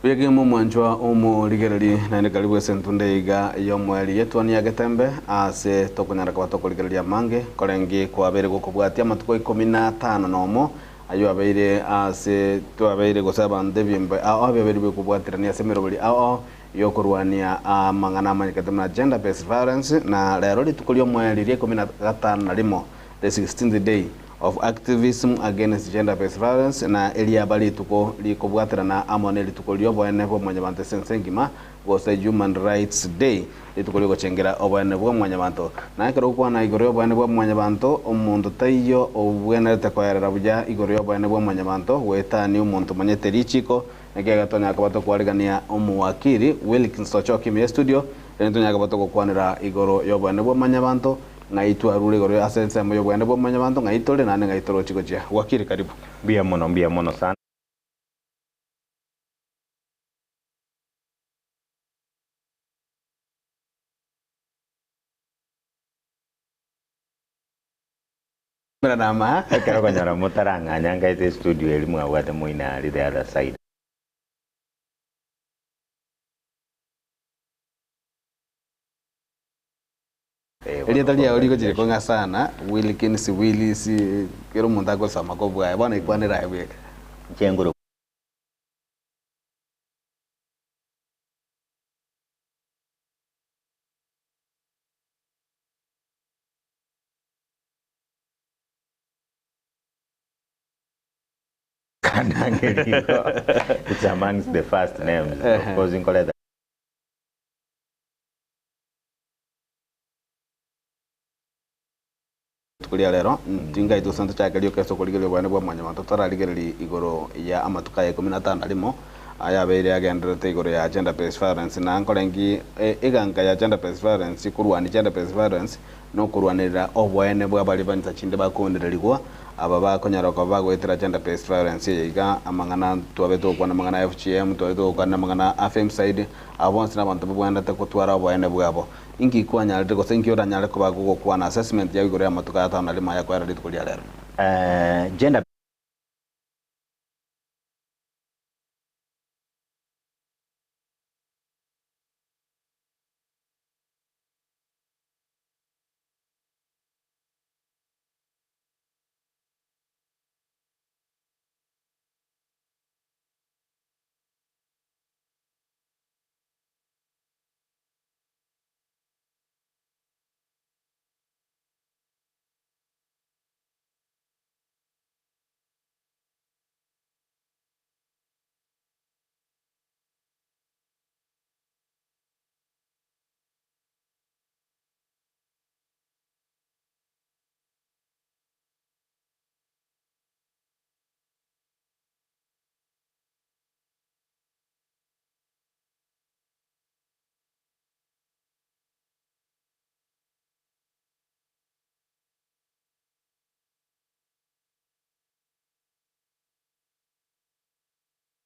Buya kegima omwanchwa omorigereri, naende karibu ase entunda iga y'omoerio y'etuoni ya Getembe, aase tokonyara koba tokorigereria amange, korenge kwabeire gokobwatia amatuko ikomi na atano nomo, ayio abeire aase twabeire gose abanto ebiombe ao ao biabeire bikobwaterania ase emeroberi ao ao y'okorwania amang'ana amanyekete buna Gender Based Violence, na rero rituko ri'omoerio ria ikomi na gatano na rimo, the sixteenth day, of Activism Against Gender Based Violence, na eriaba rituko rikobwaterana amo nerituko ri'oboene bwa mwanyabanto ase ense engima, gose Human Rights Day, rituko riogochengera oboene bwa mwanyabanto. Na ekero ogokwana igoro y'oboene bwa mwanyabanto, omonto taiyo obwenerete koerera buya igoro y'oboene bwa mwanyabanto goetania omonto omanyete richiko, ekiagera tonyara koba tokwarigania omowakiri Wilkins Ochoki ime y'estudio, rende tonyara koba togokwanera igoro y'oboene bwa mwanyabanto, Ng'ai twarure igoro ase ensemo y'obwene bwa Mwanyabanto, ng'ai tore, naende ng'ai torochie gochia? Wakili, karibu. Mbuya mono, mbuya mono sana. Ekero okonyora motarang'anya nkaete estudio eria mwabwate moino aria the other side. Erieta riao rigochia rikong'a sana, Wilkins, Willis, kera omonto agosoma kobua aye, bono ikwanera aye bweka. Inche ngoro. Kanange rigo, it's amongst the first names, of course nkoreta. Rituko ria rero, tingai tosa ntochake rioka ase okorigereria obwane bwa mwanyabanto torarigererie igoro ya amatuko aya ikomi na atano na rimo, ayabeire agendererete igoro ya Gender Based Violence, na nkore nki eganka ya Gender Based Violence, korwania Gender Based Violence, nokorwanerera oboene bwa baria bansa chinde bakoonererigwa, aba bakonyara koba bagoetera Gender Based Violence eye iga, amang'ana twabete gokwana amang'ana a FGM, twabete gokwana amang'ana a Femicide, Aba bonsi nabanto babwenerete gotwara oboene bwabo. Inki kwanyarire gose inki oranyare koba gogokwana assessment yao igoro y'amatuko aya atano na rimo aya koera rituko ria rero? Gender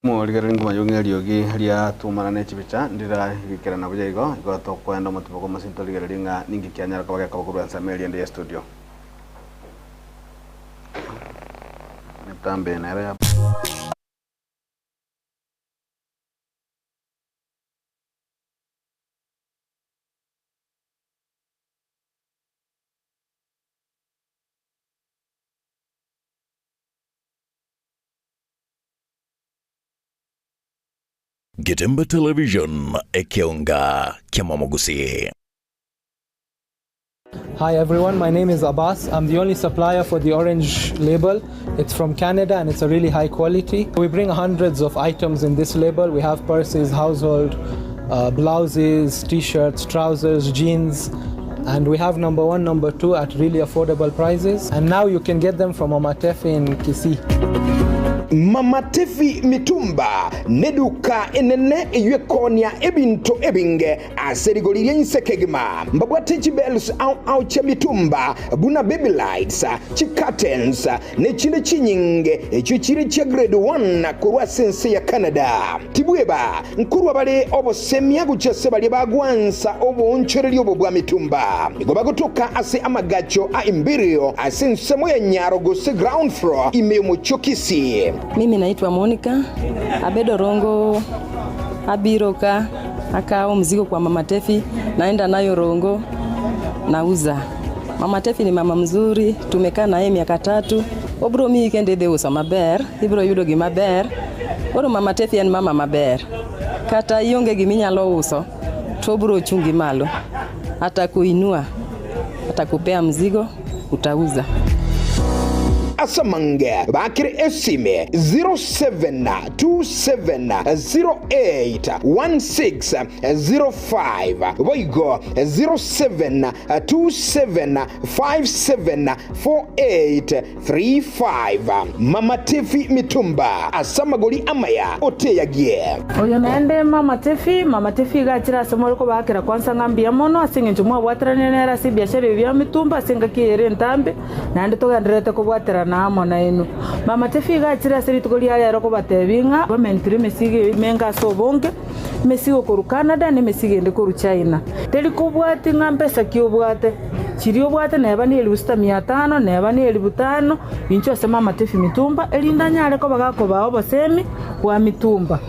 Morigererie nguma y'ong'e eriogi ria tumana ne chibicha ndiragikerana buya igo, igo tokoenda omotubo kw'omosinto torigererie ng'a ninki kianyara koba gekoba korwa ensemo eria ende ye studio. Emetambo eye nero ya. Getembe Television, ekeonga ki'amamogusii. Hi everyone, my name is Abbas. I'm the only supplier for the orange label. It's from Canada and it's a really high quality. We bring hundreds of items in this label. We have purses, household, uh, blouses, t-shirts, trousers, jeans, and we have number one, number two at really affordable prices. And now you can get them from Mama Tefi in Kisii. Mama Tefi Mitumba neduka enene eywo ekoonia ebinto ebinge Ase rigori ria inse kegima mbabwate chibels ao ao chia mitumba, buna baby lights, chicurtains, ne chinde chinyinge, echio chire chia grade one korwa ase ense ya Canada. Tibweba nkorwa bare obosemia gochia ase baria bagwansa oboonchoreria obo bwa mitumba. Nigo bagotoka ase amagacho a Imperial ase ensemo ya Nyaro gose ground floor ime y'omochie o Kisii. Mimi naitwa Monica Abedo Rongo, abiro ka akawo mzigo kwa Mama Tefi, naenda nayo Rongo nauza. Mama Tefi ni mama mzuri, tumekaa naye miaka 3. Obro miyi kendo idhi uso maber, ibro yudo gima ber. Koro Mama Tefi en mama maber. Kata ionge giminyalo uso, to obro chungi malo. Atakuinua, atakupea mzigo, utauza. Ase amange bakire esime 0727081605 boigo 0727574835. Mama Tiffy Mitumba ase amagori amaya oteyagie. Oyo naende Mama Tefi, Mama Tefi iga achire ase more kobaakera kwansa ng'a mbuya mono ase eng'encho mwabwateranire nere ase ebiashara ebi bia mitumba ase engaki eye ere entambe, naende togendererete kobwaterana amo nainwe. Mama Tefi iga achire ase rituko ria rero kobatebia ng'a bamentire emesigo emenge ase obonge, emesigo korwa Canada na emesigo ende korwa China. Teri kobwatia ng'a mbesa ki obwate, chiria obwate neba ne elifu sita mia tano, neba ne elifu tano, inchuo ase Mama Tefi Mitumba, erinde anyare koba gakobaa obosemi bwa mitumba.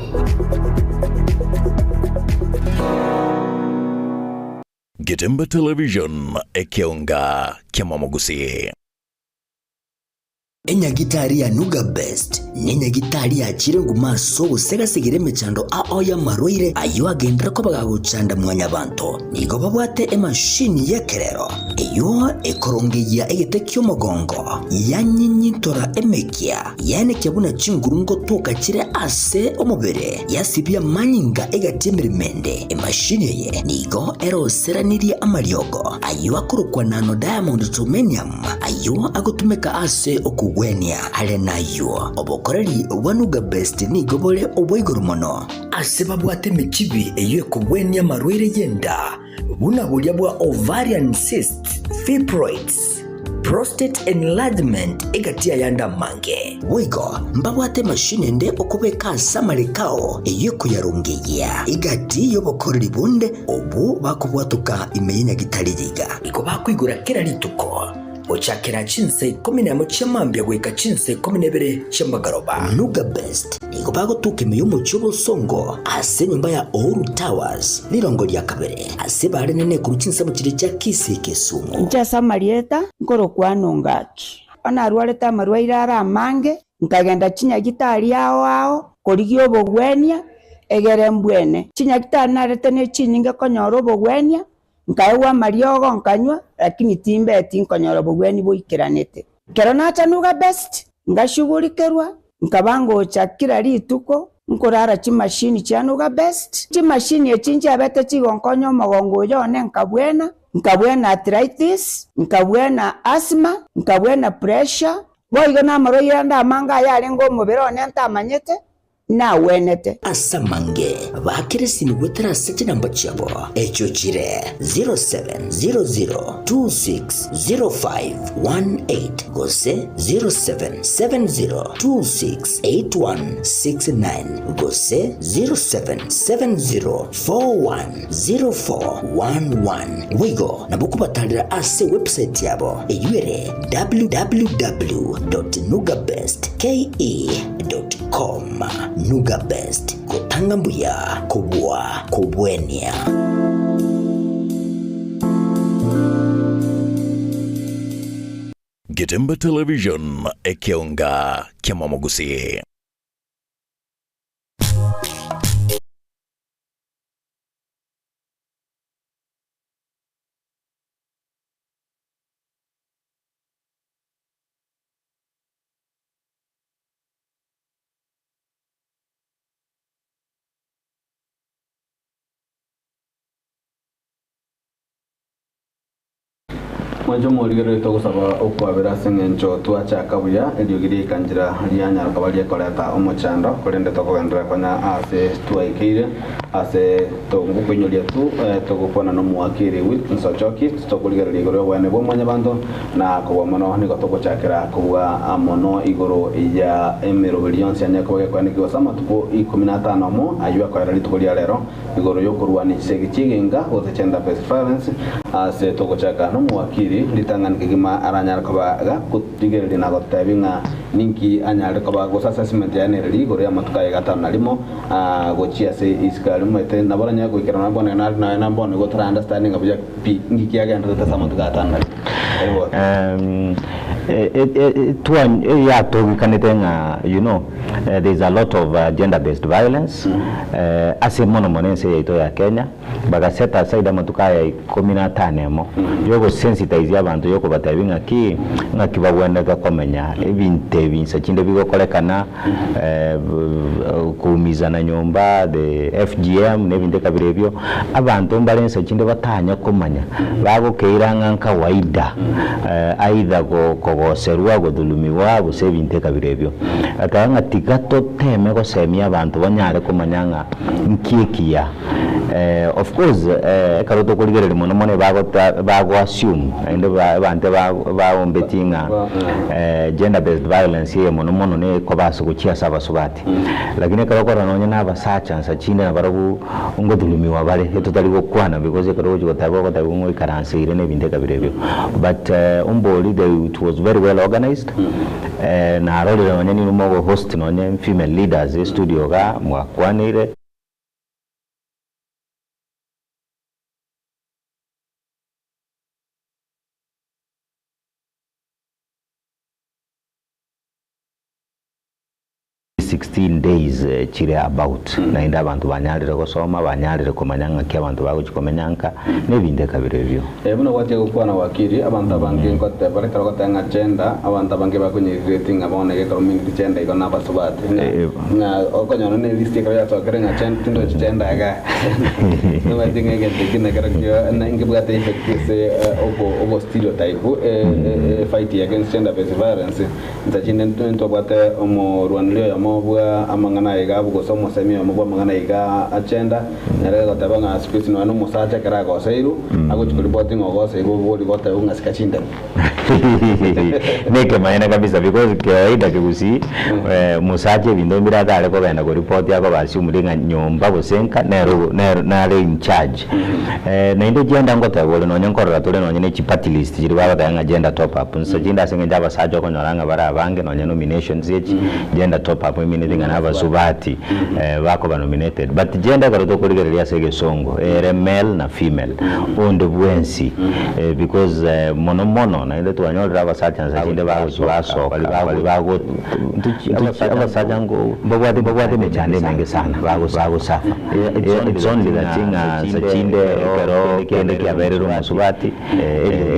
Getembe Television, ekeonga kiamamogusii. Enyagitari ya Nuga Best nenyagitari yachire nguma ase ogosegasegera emechando ao y'amarwaire ayio agenderere koba gagochanda mwanyabanto. Nigo babwate emashini y'ekerero eyio ekorongeyia egete ki'omogongo, yanyinyintora emekia, yaenekia buna chinguru ngotoka chire ase omobere, yasibia amanyinga egati emeremo ende. Emashini eye nigo eroseranirie amariogo ayio akorokwa nano diamond germanium, Ayio agotumeka ase okogwenia. Are nayio, obokoreri bwa Nuga Best nigo bore obwa igoro mono. Ase babwate emechibi eyio ekogwenia amarwaire y'enda, buna boria bwa ovarian cysts, fibroids, prostate enlargement egati y'ayande amange. Boigo mbabwate emashini ende okobeka ase amareko ao eyio ekoyarongeyia egati y'obokoreri bonde obwo bakobwatoka ime y'enyagitari yiga. Igo bakoigora kera rituko, gochakera chinsa ikomi nemo chia mambia goika chinsa ikomi na ibere chia magoroba. Nuga Best nigo bagotuka ime y'omochie obosongo ase enyomba ya Uhuru Towers, rirongo ria kabere, ase barenene korwa chinsemo chiria chia Kisii Kisumu. Inche ase amarieta nkorokwana Ongaki. Onye narwarete amarwaire are amange, nkagenda chinyagitari ao ao korigia obogwenia, egere mbwene. Chinyagitari narete ne chinyinge konyora obogwenia, Nkaegwa amariogo nkanywa, lakini timbeti nkonyora obogwenia boikeranete. Ekero nacha Nuga Best, ngashugurikerwa, nkaba ngocha kera rituko nkorara chimashini chia Nuga Best. Chimashini echi nchiabete chigonkonya omogongo oyo one nkabwena, nkabwena arthritis, nkabwena asthma, nkabwena pressure, boigo namarwaire ande amange ayarenge omobere one ntamanyete, nagwenete. Ase amange baakire esimi goetera ase chinamba chiabo, echio chire 0700260518 gose 0770268169 gose 0770410411. Boigo nabo kobatarera ase ewebsite yabo eyio ere www.nugabestke.com. Com. Nuga Best, gotanga mbuya kobua kobwenia. Getembe Television, ekeonga kiamamogusii. Mwanche omorigereria togosaba okwabera ase eng'encho twachaka buya, eriogi riaika nchera rianyara koba riekoreta omochando, korende tokogenderera konya ase twaikeire ase togokoinyoria tu togokwana nomowakiri Wilkins Ochoki tokorigereria igoro y'obweene bwa mwanyabanto Na kobua mono nigo togochakera kobua mono igoro ya emeroberi yonsi yanyare koba gekoenekigwa ase amatuko ikomi na atano amo, ayio akoera rituko ria rero, igoro y'okorwania chisegi chi'egenka gose gender based violence, ase togochaka nomowakiri ritang'ani kegima aranyare koba gakorigereria na gotebia ng'a Ninki anyare koba gose assessment yaye nere rigoro y'amatuko aye gatano na rimo gochia ase isiko aria omanyete nabo oranyare goikerana bono iga nare nonya bono igo otara understandinga buya pi inki kiagendererete ase amatuko aya atano na rimo. Karibu gose. Yatogikanete ng'a you know there is a lot of gender based violence ase mono mono ense yaito ya Kenya. Baga set aside amatuko aya ikomi na atano emo yogosensitize abanto yokobatebia ng'aki ng'aki bagwenerete komenya ebinto ebi insa chinde bigokorekana koumizana nyomba the FGM na ebinto ekabira ebio abanto mbare insa chinde batanya komanya bagokeira ng'a nkawaida either kogoserwa godhulumiwa gose ebinto ekabira ebio. Akaba ng'a tiga toteme gosemia abanto banyare komanya ng'a nki ekiya. Of course ekero tokorigereria mono mono ebagota bago assume naende abanto baombetie ng'a gender based violence eye mono mono nekoba ase gochia ase abasubati. Lakini ekero okorora nonye na abasacha nsa chinde nabarobwo ngothulumiwa bare etotari gokwana because ekero ogochia goteba ogotebiwa ng'a oikaranseire na ebinto ekabira ebio. But ombori the it was very well organised narorire nonye nigo mogo host nonye female leaders estudio igaa mwakwaneire. 16 days chire about naende abanto banyarire gosoma banyarire komanya ng'aki abanto bagochia komenya nka na ebinto ekabira ebio. Buna gwachia gokwana wakiri, abanto abange ngoteba bare ekero ogoteba ng'a gender, abanto abange bakonyerireti ng'a bono iga ekero omineti gender igo nabasubati ng'a ng'a okonyora ne list ekero yasokire ng'a gen tindochi gender igaa. Nomanyete ng'a egento ekio nakerokio na nkebwate effect ase obo obo stereotype fight against gender based violence. Inse chinde ntobwate omorwaneri oyomo bwa amang'ana aya iga abwo gose omosemi oyomo bw'amang'ana aya iga achenda, nere goteba ng'a siku hizi nonya nomosacha ekero agoseirwe, agochia koripoti ng'a ogoseirwe obori gotebwa ng'a sika chindebe. Nekemaene kabisa because kawaida kegusii mosacha ebinto mbire atare kogenda koripoti akoba assumed ng'a nyomba gose nka nere nere nare in charge. Naende gender ngoteba ore nonye nkorora tore nonye ne chiparty list chiria bagoteba ng'a gender top up nse chinde ase eng'encho abasacha okonyora ng'a bare abange nonye nominations echi gender top up emineti ng'a nabasubati bakoba nominated but gender ekero tokorigereria ase egesongo ere male na female onde bwensi because mono mono naende twanyorire abasacha nse chinde bagosoka bari bago abasacha mbabwate mbabwate emechando emenge sana bagosuffer It's only that ng'a nsa chinde ekero kende kiaberire omosubati,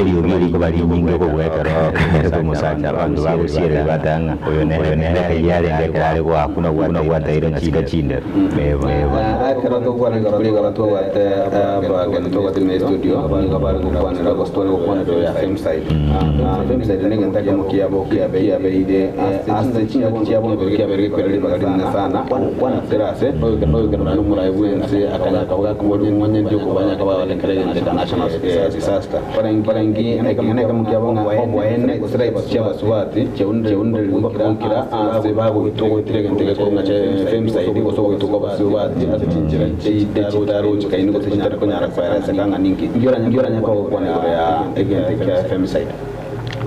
eriogi rikoba rinyinge kobua ekero kiaberete omosacha. Abanto bagosiereria bateba ng'a oyo nere ekeyia arenge ekero are goakwa buna gwataire ng'a sika chindero. Ekero togokwana igoro rigoro tobwate abageni tobwate ime estudio nigo bare gokwanera gose tware gokwana igoro ya femicide. Femicide negento ekemo kiabo kiabeire ase chingaki chiabo kiabeire gekwera ribaga rinene sana. Gokwana kera ase oyokerana nomorai bw'ense akanyaka bwakobori ng'onye ndi okobanya kabagorekera egento international disaster. Barenge ekemo kiabo ng'a oboene gose rights chi'abasubati chiaunire goikera ase bagoitwa goetera egento gekorwa ng'a femicide gose ogoitwa kw'abasubati ase chinchera chitarochikaini gose chitari konyara koereseka ng'a ninki. Inki oranyare kogokwana igoro ya egento kia femicide?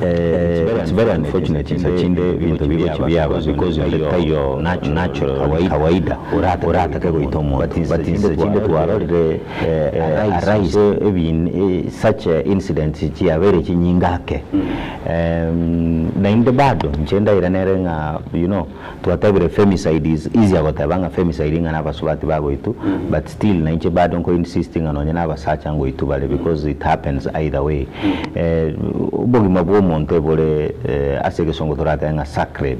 It's very unfortunate insa chinde ebinto bigochi biaba because taiyo natural kawaida oratake goita omonto but insa chinde twarorire arise ebin such incidents chiabeire chinyinge ake naende bado inche ndaira nere ng'a you know Twatebire femicide is easier goteba ng'a femicide ng'a nabasubati bagoitwa but still nainche bado nko insist ng'a nonye nabasacha ngoitwa bare because it happens either way. Obogima bwa omonto ebore ase egesongo toratebe ng'a sacred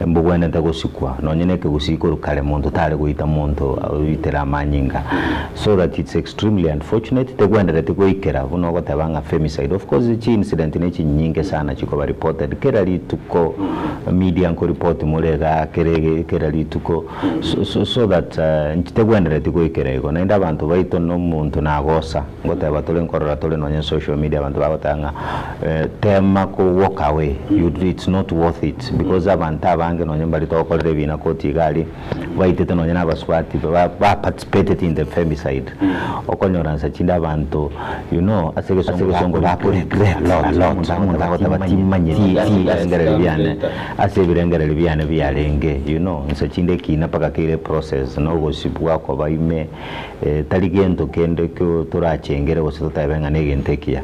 mbogwenerete gosikwa nonye na ekegusii korwa kare monto tare goita monto oitere amanyinga so that it's extremely unfortunate tegwenereti goikera buna ogoteba ng'a femicide of course chi incident ne chinyinge sana chikoba reported kera rituko. Media nkoripoti more igaa kere kera rituko so so that nchitegwenereti goikera igo naende abanto baito na omonto nagosa ngoteba tore nkorora tore nonye social media abanto bagoteba ng'a tema. Tema ko walk away, you it's not worth it because abanto abange nonye mbari togokorera ebina koti iga aria, baitete nonye na abasubati ba ba participated in the femicide. Okonyora nsa chinde abanto you know ase egesongo bako regret a lot, omonto agoteba timanyeti ebirengererio biane ase ebirengererio biane biarenge you know, nsa chinde ekina mpaka kere process na ogosibwa koba ime. Tari gento kende ekio torachengere gose totebe ng'a negento ekiya.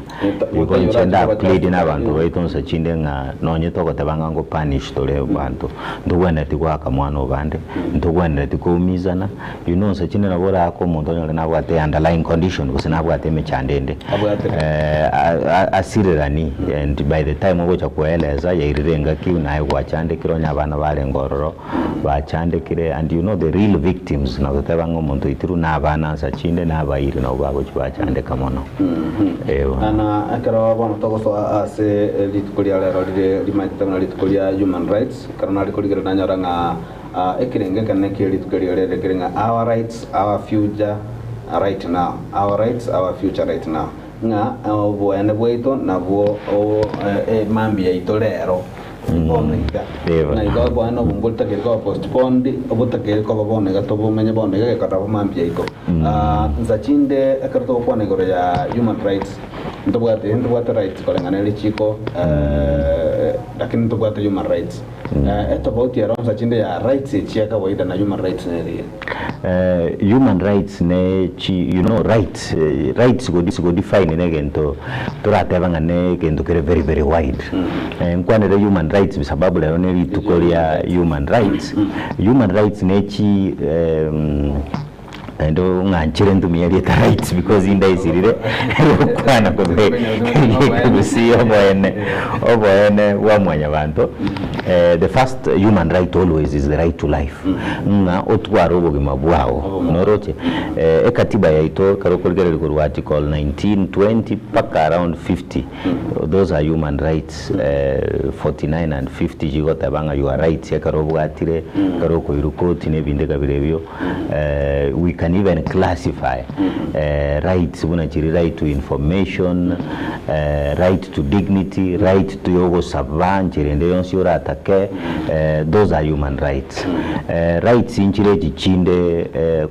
Igo inche nda plead nabanto baito nsa chinde ng'a nonye togoteba ng'a ngo punish tore abanto, ntogwenereti goaka mwana obande, ntogwenereti koumizana, you know nsa chinde nabo oraake omonto onyore nabwate underlying condition gose nabwate emechando ende asirerani and by the time ogocha koeleza yairire engaki naye gwachandekire onye abana barenge ororo. Bachandekire and you know the real victims na goteba ng'a omonto oitirwe na abana nsa chinde na abairi nabwo bagochia bachandeka mono. Eeh. Na ekero bono togosoa ase rituko ria rero rire rimaetete buna rituko ria human rights, ekero nare korigereria nanyora ng'a ekerengo ekenene kie rituko erio rere kere ng'a our rights, our future right now, our rights, our future right now, ng'a oboene bwaito nabwo emambia yaito rero. Bono iga, ng'a igo bono obo mbotakeire koba postponed, obotakeire koba bono iga tobomenye bono iga gekora bo mambia iko. Nsa chinde ekero togokwana igoro ya human rights, ntobwate ntobwate rights koreng'ana ne richiko lakini ntobwate human rights. Etofauti ero nsa chinde ya rights echi ya kawaida na human rights neriya? Human rights ne chi you know rights, rights go define ne egento torateba ng'a ne egento kere very very wide. Nkwanere human rights sababu rero ne rituko ria human rights, human rights ne chi naende ng'anchere ntumie erieta rights because indaisirire gokwana kobe gusii oboene oboene bwa mwanyabanto. The first human right always is the right to life, ng'a otware obogima bwao noroche. Ekatiba yaito ekero okorigereria korwa article 19, 20 mpaka around 50, those are human rights 49 and 50 chigoteba ng'a your rights ekero obwatire, ekero okoirwa koti na ebinto eka bire ebio. We can even classify rights buna chiri right to information, right to dignity, right to yogosaba nchera ende yonsi oratake, those are human rights. Rights nchire echi chinde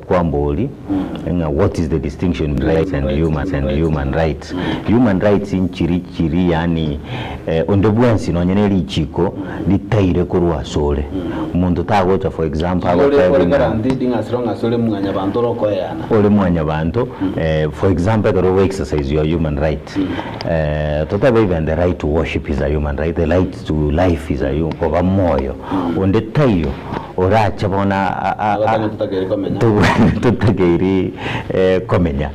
kwambori ng'a what is the distinction rights and human and human rights. Human rights nchiri chiri yaani onde bwensi nonye ne richiko ritaire korwa asore. Omonto tagocha for example Ore agotebie ore ng'a guaranteed ng'a as long as ore mwanyabanto ore okoeyana. ore mwanyabanto for example ekero ogo exercise your human right totebe even the right to worship is a human right, the right to life is a hu koba moyo onde taiyo orache bono Agatanga totakeiri komenya. totakeiri komenya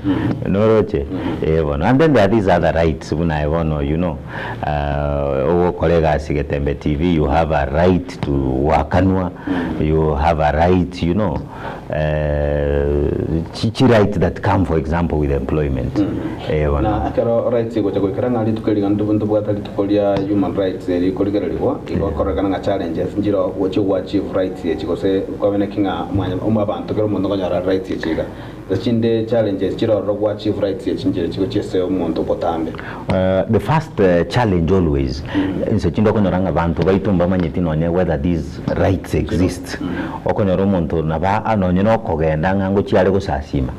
noroche? Eh bono. And then there are these other rights buna aye bono you know ogokora egasi Getembe TV you have a right to goakanwa, you have a right you know chi right that come for example with employment eh bono. Na ekero rights egocha goikera ng'a rituko eri iga ntobwate rituko ria human rights rikorigererigwa, igo okororekana ng'a challenges nchire gochia go achieve rights echi gose kwabene ki ng'a mwanya abanto kera omonto okonyora rights echi iga. Gose chinde challenges chire ororo go achieve rights echi nchire chigochia ase omonto botambe. The first challenge always, inse chinde okonyora ng'a banto baito mbamanyeti nonye whether these rights exist. Okonyora omonto nabo aa nonye na okogenda ng'a ngochia are gosasima,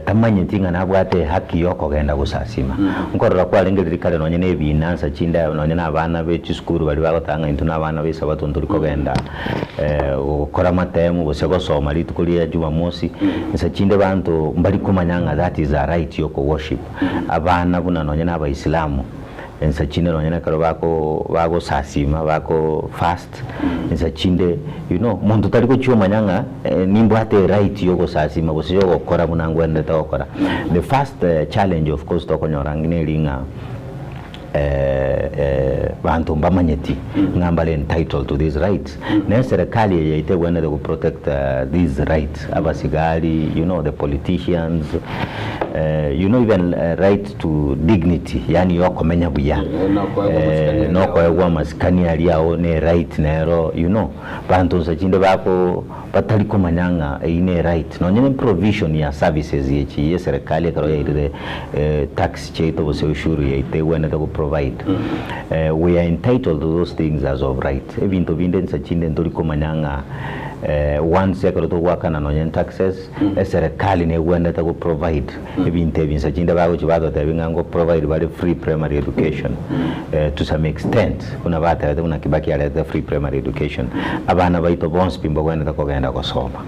tamanyeti ng'a nabwate ehaki ya okogenda gosasima. Nkorora kwarenge riria kare nonye na ebina nsa chinde nonye na abana be chisukuru baria bagoteba ng'a intwe na abana ba esabato ntori kogenda gokora amatemu gose gosoma rituko ria jumamosi, nsa chinde banto mbari komanya ng'a that is a right ya oko worship. Abana buna nonye na abaisilamu, ensa chinde nonye na ekero bako bagosasima bako fast, ensa chinde you know monto tari gochia omanya ng'a nimbwate eright ya ogosasima gose ya ogokora buna ngwenerete gokora. The first challenge of course tokonyora neri ng'a Banto mbamanyeti ng'a mbare entitled to these rights, na eserekari eye yaito egwenerete go protect these rights, abasigari, you know the politicians, you know even right to dignity yaani yokomenya buya, nokoegwa amasikani aria ao ne right nero you know, banto nsa chinde bako batari komanya ng'a eyio ne right, nonye ne provision ya services echi ye serikali ekero yairire tax chiaito gose ushuru yaito egwenerete go provide. provide. We are entitled to those things as of right. Ebinto binde nsa chinde ntori komanya ng'a once ekero togoakana nonye ne taxes, eserekari negwenerete go provide ebinto ebi nsa chinde bagochia batotebia ng'a ngo provide bare free primary education to some extent buna batebete buna Kibaki arete free primary education, abana baito bonsi pi mbagwenerete kogenda gosoma.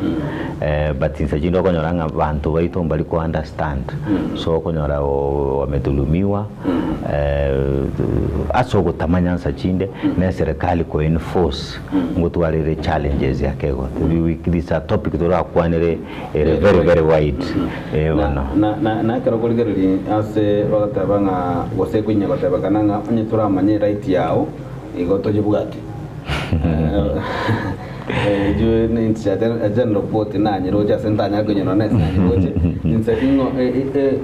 But nsa chinde okonyora ng'a banto baito mbari ko understand, so okonyora wamedhulumiwa ase ogotamanya nsa chinde na eserekari ko enforce ngotwarire challenges yake igo. This a topic torakwanere ere very very wide bono. Na na na ekero okorigereria ase bagoteba ng'a gose koinya gotebekana ng'a onye toramanye right yao igo toyebwati. Ejwe ninche general quote nanyeroche ase ntanyare konyora nonye nanyeroche inse ing'o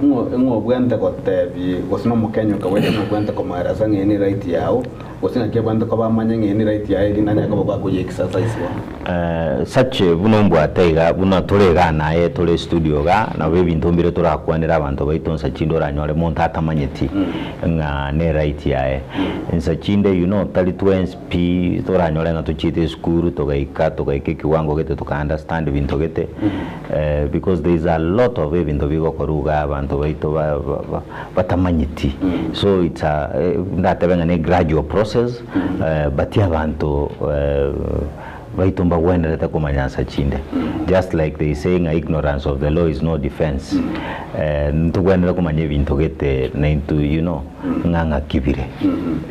ing'o ing'o obwenerete gotebi gose na omokenya okawaida ng'a obwenerete komoeresa ng'a eye ne right yao gose ng'aki abwenerete koba amanye ng'a eye ne right yaye erinde anyare koba gakoyia exercise bono. Such buna ombwate iga buna tore igaa naye tore studio igaa nabo ebinto mbire torakwanere abanto baito nsa chinde oranyore monto atamanyeti ng'a ne right yaye. Nsa chinde you know tari twensi Pi toranyore ng'a tochiete esukuru togaika togaika ekiwango gete toka understand ebinto gete because there is a lot of ebinto bigokorwa igaa abanto baito ba ba batamanyeti so it's a ndatebe ng'a ne gradual process but abanto baito mbagwenerete komanya nsa chinde just like they say ng'a ignorance of the law is no defense ntogwenere komanya ebinto gete naintwe you know ng'a ng'aki bire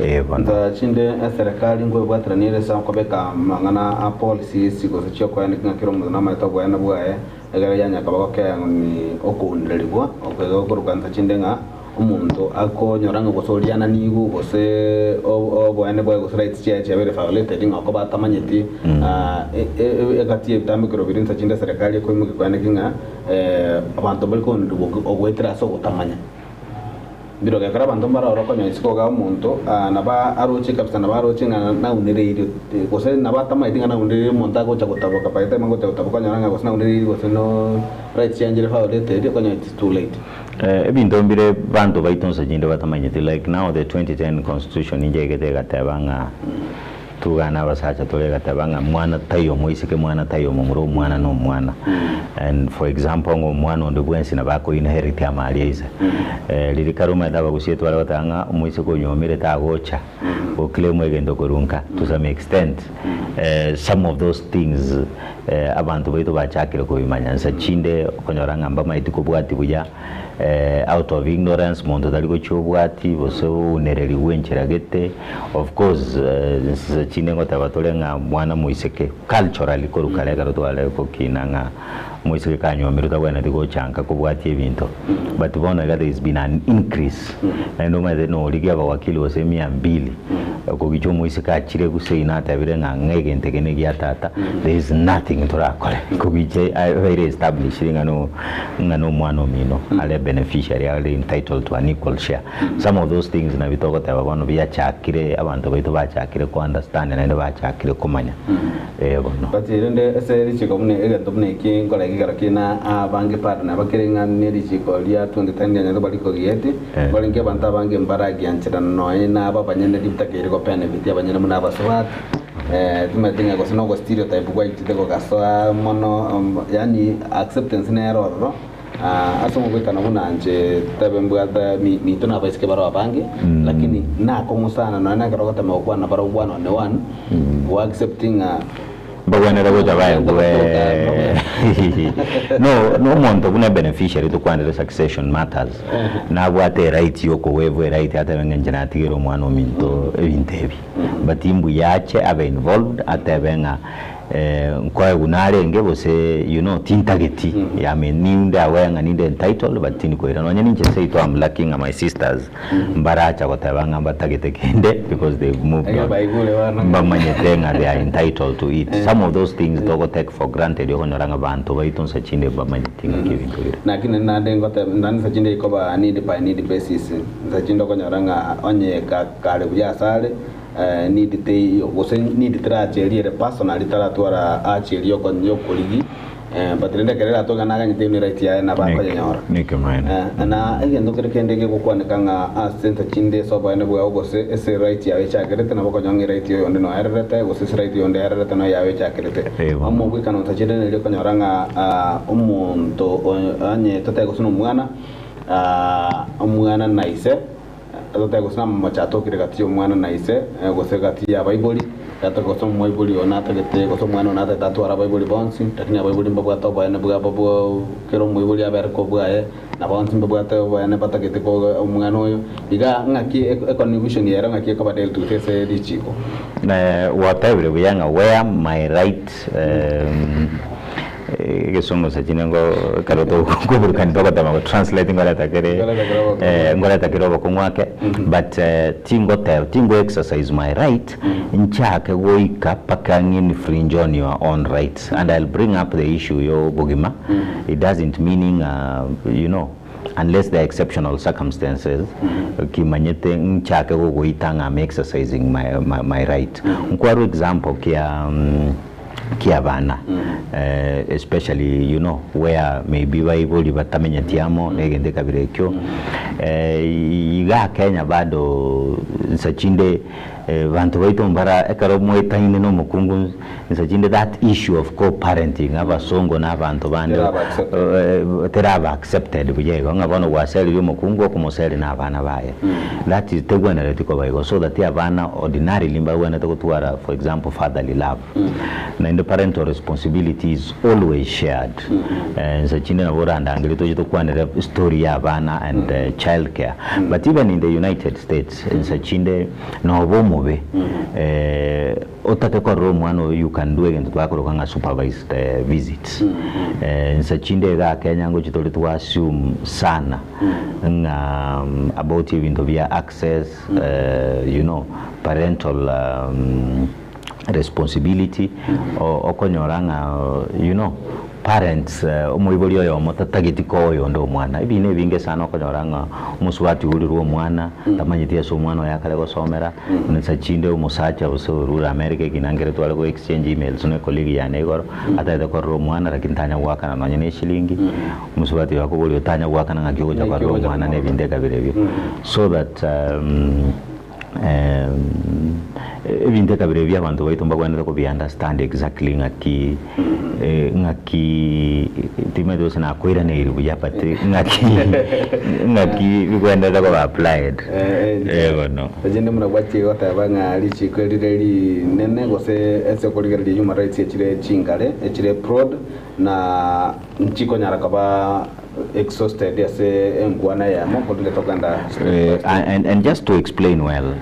eh bono. Nsa chinde eserekari nkwebwaterania ere ase okobeka amang'ana a policies gose chiokoeaneka ng'a kera omonto namaete oboene bwaye egere yanyakaba gokea ng'a okounererigwa oko igo okoruka nsa chinde ng'a Omonto akonyora ng'a gose oriananigwe gose oboene bwaye gose rights chiaye chiabeire violated ng'a okoba atamanyeti egati y'ebitambekero biria insa chinde eserekari ekoimokia koenekia ng'a abanto mbari koonigwa ogoetera ase ogotamanya. Mbirogo ekero abanto mbarore okonyora isiko igaa omonto nabo aroche kabisa nabo aroche ng'a naunereirie gose nabo atamanyeti ng'a naunereirie omonto agocha gotaboka by the time agocha gotaboka onyora ng'a gose naunereirie gose no rights chiaye nchire violated okonyora it's too late. Ebinto mbire banto baito nse chinde batamanyeti like now the 2010 constitution inche egete egateba ng'a tugane abasacha tore egateba ng'a mwana taiyo omoiseke mwana taiyo omomura omwana na omwana and for example ng'a omwana onde bwensi nabo ako inherit amari aise riria kare omanyete abagusii tware goteba ng'a omoiseke onyuomire tagocha go claim egento korwa nka to some extent some of those things Abanto baito bachakire kobimanya nsa chinde okonyora ng'a mbamaeti kobwati buya out of ignorance monto tari gochia obwati gose ounererigwe enchera gete of course nsa chinde ngoteba tore ng'a mwana moiseke culturally korwa kare ekero tware gokina ng'a moiseke kanywomirwe tabwenereti gocha nka kobwatia ebinto but bono iga there is been an increase naende omanyete norigia abawakili gose mia mbili Okogicha omoiseke achire gusii natebire ng'a ng'a egento eke negia tata, there is nothing torakore. Kogicha abeire established ng'a no ng'a nomwana omino are beneficiary are entitled to an equal share. Some of those things nabio togoteba bono biachakire abanto baito bachakire ko understand naende bachakire komanya eh bono. But rende ase richiko buna egento buna eki nkora ekegero kina abange bado nabakere ng'a nerichiko ria 2010 rianyarete koba rikogieti, Korende abanto abange mbaragiancherana nonya nabo abanyene ritakeire gobenefit abanyene buna abasubati, timanyeti ng'a gose nogo stereotype gwaichete gogasoa mono yaani acceptance nere ororo ase omobwekano buna inche tebe mbwate minto na abaiseke baroo abange, lakini nakong'u sana nonya na ekero ogotema gokwana nabarabwo one on one, go accept ng'a. Mbagwenerete gocha baegwe no no omonto buna beneficiary tokwanere succession matters nabwate eright ya okowaive eright atebe ng'a inche natigere omwana ominto ebinto ebi but imbuya ache abe involved atebe ng'a nkoegwa narenge gose you know tintageti I mean ninde aware ng'a ninde entitled but tindi koira nonye ninche seito am lucky ng'a my sisters Mbaracha goteba ng'a mbatagete kende because they've moved Ekero on. baigure bono. Mbamanyete ng'a they are entitled to it. Some of those things togo take for granted okonyora ng'a banto baito nsa chinde mbamanyeti ng'aki ebinto bire. Lakini naende ngoteba naende nsa chinde ikoba need by need basis. Nsa chinde okonyora ng'a onye ka kare buya asare need teiyo gose need teracheria ere personally taratwara acheria okonya okorigi. But rende ekero eratoke naganyete eyio ne right yaye nabo akoyenyora. Nekemanene. Na egento kere kende gegokwaneka ng'a ase ensa chinde ase oboene bwao gose ase right yao echakerete nabo okonyora ng'a eright ya oyonde noererete gose ase right ya oyonde ererete noyo yao echakerete. Ebo. Omogwekano nsa chinde neri okonyora ng'a omonto onye totebe gose nomwana, omwana na ise, Totebe gose namamocho atokire gati y'omwana na ise, gose gati y'abaibori, gatoke gose omoibori oyo natagete, gose omwana oyo natagete atware abaibori bonsi, lakini abaibori mbabwate oboene bwabo bwa kera omoibori abere kobwaye, na bonsi mbabwate oboene batagete koga omwana oyo. Iga ng'aki econtribution ero ng'aki ekoba dealt with ase richiko? Gwatebire buya ng'a where my right Egesongo sachine ngo ekero tokoburukani togotema go translate ngoreta kere ngoreta kere obokong'u ake but tingoteba tingo exercise my right nchake goika mpaka ng'i infringe on your own rights and I'll bring up the issue ya obogima it doesn't mean ng'a you know unless there are exceptional circumstances kimanyete nchake gogoita ng'a I'm exercising my my my right. Nkwarwa example kia ki'abana especially you know where maybe baibori batamenyeti amo na egento ekabira ekio igaa Kenya bado nsa chinde banto baito mbara ekero moetaine na omokungu nsa chinde that issue of co-parenting abasongo na abanto bande teraba accepted buya igo ng'a bono gwaseririe omokungu okomoseria na abana baye that is tegwenereti koba igo so that abana ordinarily mbagwenerete gotwara for example fatherly love. Naende parental responsibility is always shared. Inse chinde nabo orandangerie toche tokwanere story ya abana and child care. But even in the United States, inse chinde nobe omobe otake korora omwana oyo you can do egento twakoroka ng'a supervised visits. Inse chinde igaa Kenya ngochi tore twa assume sana ng'a about ebinto bia access, you know, parental responsibility okonyora ng'a you know parents omoibori oyomo tatageti koa oyonde omwana. Ebina ebinge sana okonyora ng'a omosubati ourirwe omwana tamanyeti ase omwana oye akare gosomera, nsa chinde omosacha gose orure America ekina nkere tware go exchange emails na ecolleague yane igoro, atagete korora omwana lakini tanya goakana nonye na eshilingi, omosubati oyo akoboria otanya goakana ng'aki ogocha korora omwana na ebinto ekabira ebio. So that. Ebinto ekabira ebi abanto baito mbagwenerete kobi understand exactly ng'aki ng'aki timanyeti gose nakoiraneiri buya but ng'aki ng'aki bigwenerete koba applied eh bono. Echinde buna gwachia goteba ng'a richiko eri rire rinene gose ase okorigereria human rights echire chingare echire broad na nchikonyara koba exhausted ase enkwana eyemo korende tokogenda step by step. And, and just to explain well,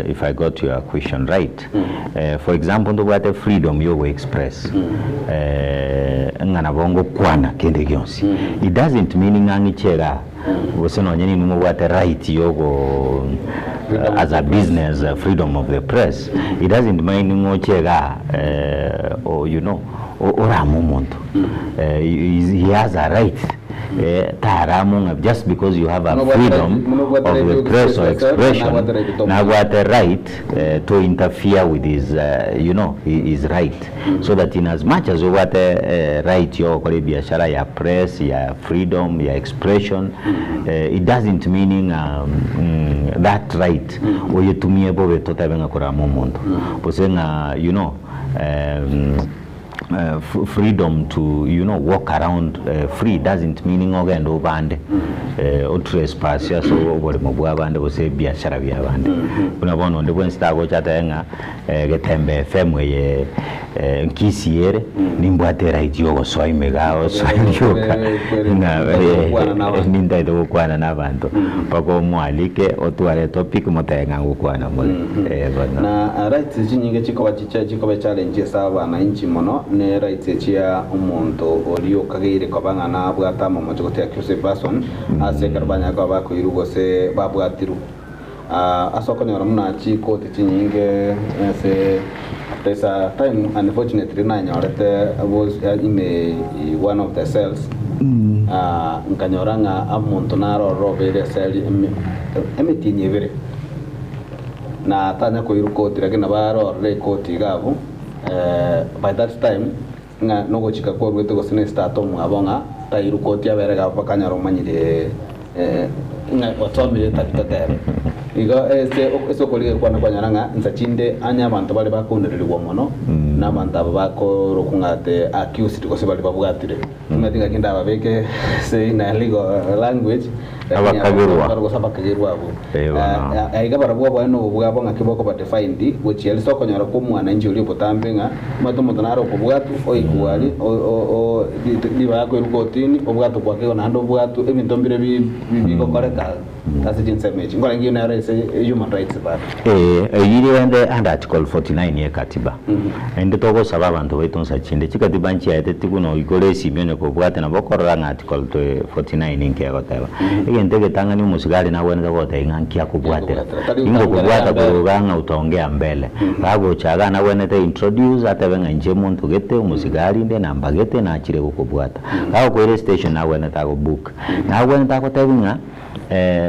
if I got your question right, for example ntobwate freedom ya ogo-express ng'a nabo ngokwana kende gionsi. It doesn't mean ng'a ng'iche igaa gose nonye ninwe mobwate right ya ogo as a business freedom of the press, it doesn't mean ng'a oche igaa or you know orame omonto he has a right tarama ng'a just because you have a freedom of the press or expression nabwate right to interfere with his you know his right so that in as much as obwate right ya ogokora ebiashara ya press ya freedom ya expression it doesn't mean ng'a that right oyetumie bobe totebe ng'a korama omonto gose ng'a you know Freedom to you know walk around free doesn't mean ng'a ogende obande o trespass ase oboremo bwa abande gose ebiashara bia abande. Buna bono onde bwensi tagocha atebe ng'a Getembe FM eye Kisii ere nimbwate eright ya ogosoa ime igaa osoe rioka ng'a nintagete gokwana na abanto mpaka omoalike otware etopic motebe ng'a ngokwana more bono. Na rights chinyinge chikoba chiche chikoba echallenge ase abanainchi mono ne rights echia omonto oria okageire koba ng'a nabwate amamocho gose accused person ase ekero banyare koba bakoirwa gose babwatirwe. Ase okonyora buna chikoti chinyinge ase there's a time unfortunately nanyorete was in a one of the cells nkanyora ng'a omonto naro ororo obeire ecell emetienyi ebere na tanya koirwa koti lakini nabo arorire ekoti iga abwo by that time. Ng'a nogochika kwaruete gose na esitata omwabo ng'a tairwe koti abere iga bakanyora omanyire ng'a osomire etabi totebe. Igo ase ase okorigia kwane kwanyora ng'a insa chinde onye abanto bare bakounererigwa mono na abanto aba bakorokwa ng'a the accused gose baria babwatire. Timanyeti ng'aki ndababeke ase in a legal language lakini abo Abakagerwa. bare gose abakagerwa abwo. Eh, bono. Aiga barabwo oboene obo bwabo ng'aki bokoba defined gochia ase okonyora kwa omwananchi oria obotambe ng'a omanyete omonto nare okobwatwa oikwa aria o ribaga akoirwa kotini obwatwe kwake igo naende obwatwe ebinto mbire bigokoreka ase chinsemo echi. Nkorenge eyio nero ase human rights bado. Ee, eyio rende under article 49 ye katiba. Naende togosaba abanto baito nsa chinde, chikatiba nchiaeteti buna oigore esimi onye kobwate nabo okorora ng'a article 49 inki egoteba. Egento egetang'ani omosigari nagwenerete gotebia ng'a nki akobwatera. Ingokobwata korwa igaa ng'a utaongea mbele. Gagocha igaa nagwenerete introduce atebe ng'a inche omonto gete, omosigari inde, namba gete, nachire gokobwata. Gagokoira estation nagwenerete agobook. Nagwenerete agotebi ng'a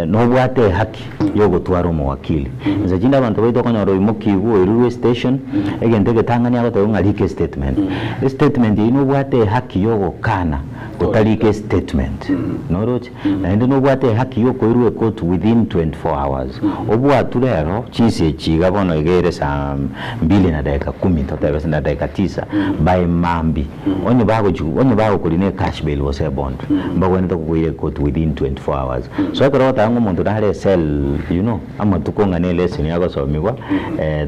nobwate ehaki yogotwara omowakili. Inse chinde abanto baito okonyora oimokiigwe oirirwe estation, egento egetang'ani agotebiwa ng'a rika estatement. Estatement eyio nobwate ehaki yogokana gotarika estatement, noroche? Naende nobwate ehaki yokoirwa ecourt within 24 hours. Obwatwe rero chinsa echi iga bono iga ere saa mbili na dakika kumi totebe ase na dakika tisa, by mambia. Onye bagochi onye bagokorina ecash bail gose ebond, mbagwenerete kokoira ecourt within 24 hours. So ekero ogoteba ng'a omonto nare ecell you know, amatuko ng'a ne elesson agosomigwa,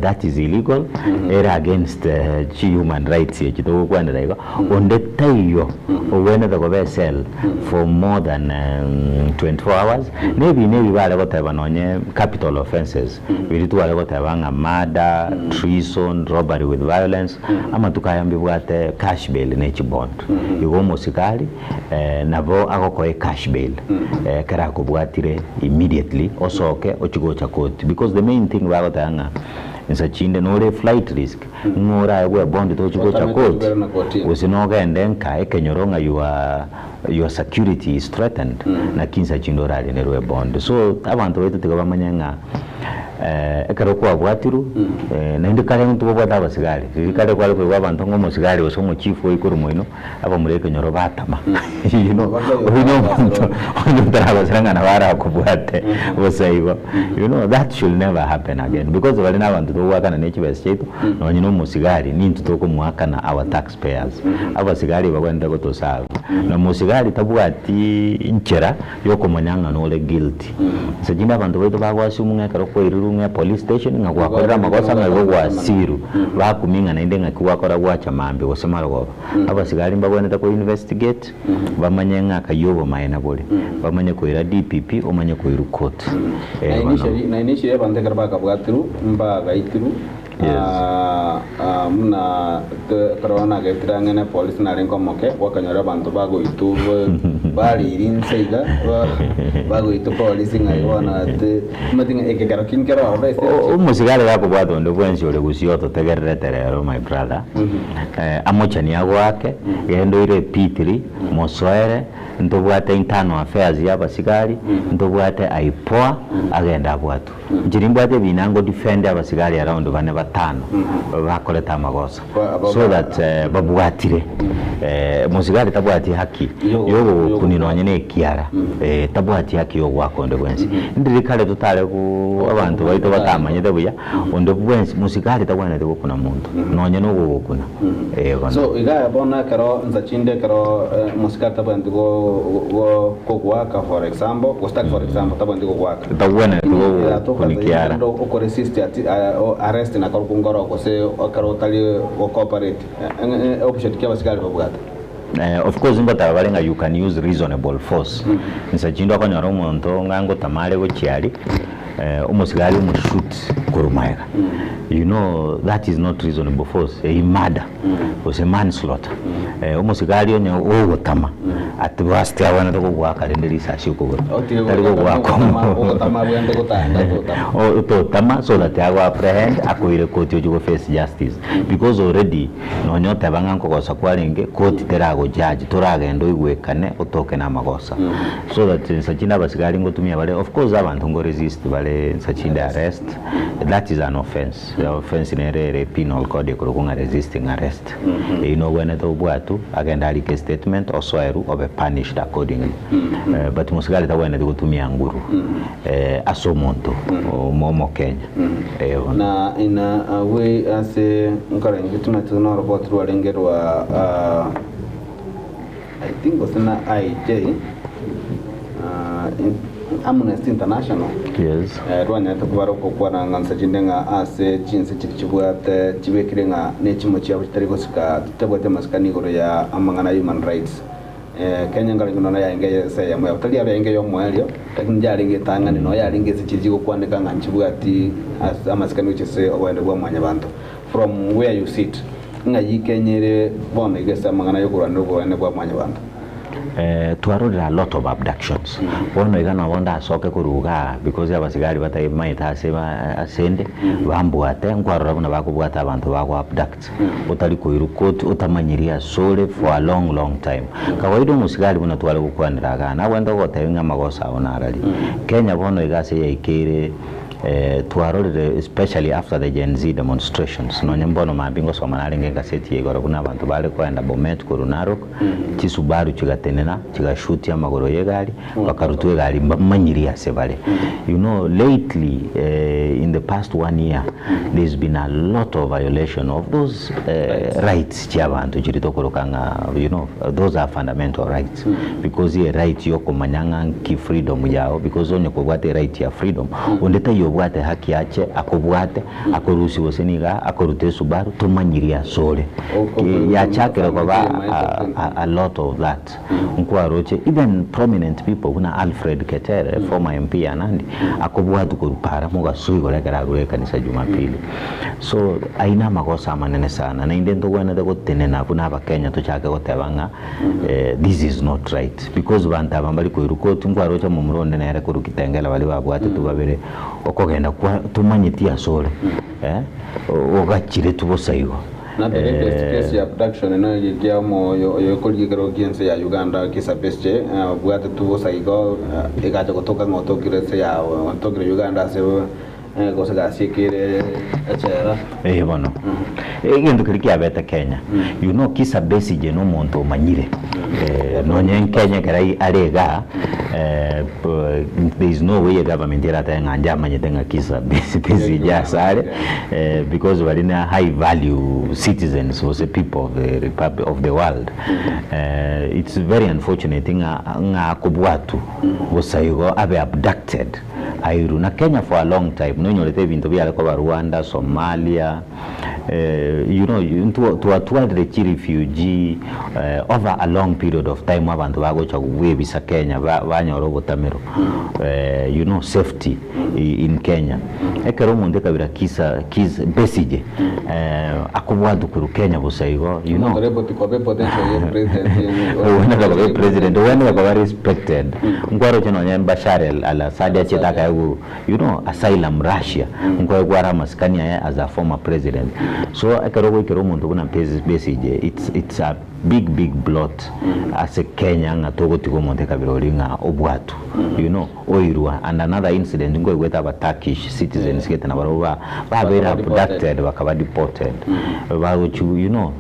that is illegal, ere against chi human rights echi togokwanera igo, onde taiyo ogwenerete koba ecell for more than 24 hours, na ebi nebi bare goteba nonye capital offences. Biria tware goteba ng'a murder, treason, robbery with violence, amatuko aya mbibwate cash bail ne chibond. Igo omosikari nabo agokoa ecash bail ekero akobwatire immediately osoke ochie gocha court because the main thing bagoteba ng'a insa chinde nore flight risk ng'a oraegwe ebond tochi gocha court gose nogende nka ekenyoro ng'a you are your security is threatened, naki insa chinde orarenerwe ebond. So abanto baito tiga bamanye ng'a ekero kwabwatirwe, naende kare ntobwate abasigari, riria kare kware koigwa abanto ng'a omosigari gose omochifu oikorwa moino, abamura ekenyoro batama you know, oyio na omonto onye otaragosera ng'a nabo arakobwate bosa igo, you know that should never happen again because baria na abanto togoakana ne chibesa chiaito, nonye na omosigari nintwe tokomoakana our tax payers. Abasigari bagwenerete gotoserve, na mosigari tabwati nchera yokomanya ng'a nore guilty. Inse chinde abanto baito bagoassume ng'a ekero kwairirwe ng'a epolice station ng'a gwakorire amagosa ng'a igo gwasirwe, bakumia ng'a naende ng'aki gwakora gwacha mambia gose marogoba. Abasigari mbagwenerete ko investigate, bamanye ng'a akayio obomaene bore, bamanye koira DPP, omanye koirwa court. Na initially, na initially abanto ekero bakabwatirwe, mbagaitirwe. Buna ekero nagetire ang'e ne polisi narenge omoke, gwakanyora abanto bagoitwa bariri inse iga, bagoitwa polisi ng'a igo bono ati omanyete ng'a eke kero ki nkero ororo ase echi. Omosigari gakobwata onde bwensi ore gusii ototegererete rero my brother, amochani agoake, genda oire P3, mosoere, ntobwate internal affairs ya abasigari, ntobwate IPOA, agende abwatwe. Inche nimbwate ebina ngo defend abasigari around bane batano bakorete amagosa so that babwatire mosigari tabwati haki yogogokunia nonye na ekiara tabwati haki yogoaka onde bwensi. Ndiri kare totare go abanto baito batamanyete buya onde bwensi mosigari tabwenereti gokuna monto nonye na ogogokuna eh bono. So iga bono ekero nsa chinde ekero mosigari tabwenereti go go kogoaka for example gose tari for example tabwenereti kogoaka. Tagwenereti gokuni kiara. Okoresist arrest nakorokwo nkoro gose ekero otari gocooperate option ki abasigari babwate? Of course ngoteba bare ng'a you can use reasonable force. Inse chinde okonyora omonto ng'a ngotama are gochia aria, omosigari omoshoot korwa magega. You know that is not reasonable force, eyio murder gose manslaughter. Omosigari onye ogotama. At worst abwenerete kogoaka rende risasi okogoro, Otige tari goaka kogoaka ogotama ogotama abwenerete gotanga totama. O- totama so that ago apprehend akoire koti ochie go face justice because already nonya oteba ng'a nkogosa kwarenge koti terago judge toragende oigwekane otoke na amagosa so that nsa chinde abasigari ngotumia bare of course abanto ngo resist bare nsa chinde arrest that is an offence offence nere ere penal code ekorokwa ng'a resisting arrest Eyio nogwenerete obwatwe, agende arike estatement, osoerwe, obe punished accordingly. But mosigari tagwenereti gotumia nguru ase omonto omokenya. Eh bono. Na in a way ase nkarenge tumete noroboti rwarenge rwa I think gose na IJ, Amnesty International, Yes. rwanyarete koba rogokwana ng'a nse chinde ng'a ase chinse chiria chibwate chibekire ng'a nechimo chiabo chitari gosika chitabwati amasikani igoro ya amang'ana ya human rights. Kenya nkarenge nonya yarenge ase eyemo yabo, tari yarenge eyomoerio, lakini yarenge etang'ani nonya yarenge ase chiria chigokwaneka ng'a nchibwati ase amasikani gochia ase oboende bwa mwanyabanto. From where you sit, ng'ai Kenya ere bono iga ase amang'ana y'okorwanera oboene bwa mwanyabanto? Twarorire a lot of abductions. Bono iga nabo ndasoke korwa igaa because abasigari bataimaete ase ase ende, bambwate, nkwarora buna bakobwata abanto bago abduct, otari koirwa court, otamanyiri ase ore for a long long time. Kawaida omosigari buna tware gokwanera igaa, nagwenerete gogotebia ng'a amagoso ao narari. Kenya bono iga ase yaikeire. Twarorire especially after the Gen Z demonstrations, nonye mbono mambia ngosoma narenge egaseti ya igoro buna abanto bare koenda Bomet korwa Narok, chisubaru chigatenena chigashutia amagoro y'egari, bakarutwa egari mbamanyiri ase bare. You know lately in the past one year there's been a lot of violation of those rights chiabanto chiria tokoroka ng'a you know those are fundamental rights because e right yokomanya ng'a nki freedom yao because onye kobwate e right ya freedom onde taiyo obwate haki ache akobwate akorusie gose niga akorute esubaru tomanyirie asore Ki yachakire koba a lot of that nkwaroche even prominent people buna Alfred Keter former MP ya Nandi akobwatwa korwa para mogaso igoro ekero arure ekanisa jumapili so ayio namagoso amanene sana naende ntogwenerete gotenena buna abakenya tochake goteba ng'a This is not right because banto aba mbari koirwa koti nkwaroche momura onde nere korwa Kitengela baria babwatetwe babere okogenda kwa tomanyeti ase ore eh ogachiretwe bosa igo. Na the latest case ya abduction eno eria omoyo oyo ekorigia ekerogo kia ense ya Uganda Kizza Besigye obwatetwe bosa igo egacha gotoka ng'a otokire ense ya otokire Uganda ase Gose gasiekire echela. Ee bono. Egento keria kiabete Kenya, you know Kizza Besigye na omonto omanyire, nonye Kenya ekero are igaa, there is no way egovernment eratebe ng'a inche amanyete ng'a Kizza Besigye ase are, because baria na high value citizens gose people of the republic of the world. It's very unfortunate ng'a ng'a akobwatwa bosa igo abe abducted. Airwe na Kenya for a long time nonyorete ebinto biare koba Rwanda, Somalia you know intwo twatwarire chi refugee over a long period of time abanto bagocha bwebisa Kenya banyora obotamero you know safety in Kenya. Ekero omonto ekabira kisa kis Besigye akobwatwa korwa Kenya bosa igo you know. Omonto ore koba epotential ya president. Ogwenerete koba epresident, ogwenerete koba respected. Nkwaroche nonye Bashar al Assad achiete akaegwa you know asylum Russia, nkoegwa are amasikani aye as a former president. So ekero ogoikera omonto buna Besigye it's it's a big big blot ase Kenya ng'a togotiga omonto ekabira oria ng'a obwatwe you know oirwa. And another incident nkoigwete aba Turkish citizens gete nabarabwo ba babeire abducted bakaba deported bagochigwa you know.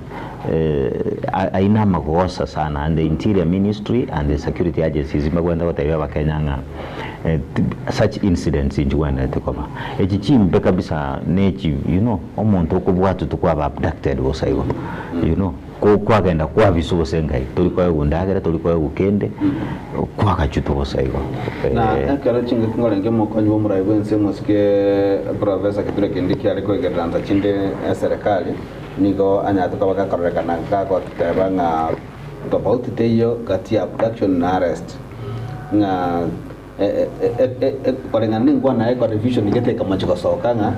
Ayio namagosa sana and the interior ministry and the security agencies mbagwenerete gotebia abakenya ng'a such incidents nchigwenerete koba. Echi chimbe kabisa nechi you know omonto okobwatwa tokwaba abducted bosa igo you know kwagenda kwabiswa gose ngai tori koegwa ndagera tori koegwa kende kwagachutwa bosa igo. Na ekero chingaki ngorenge omokonyi bw'omorai bw'ense omosike Professor Kithure Kindiki are koigerera nsa chinde eserekari, Nigo anyarete koba gakororekana gagoteba ng'a tofauti teiyo gati ya abduction na arrest, ng'a koreng'ana nenkwana yaye eko revision gete ekamochia gosoka ng'a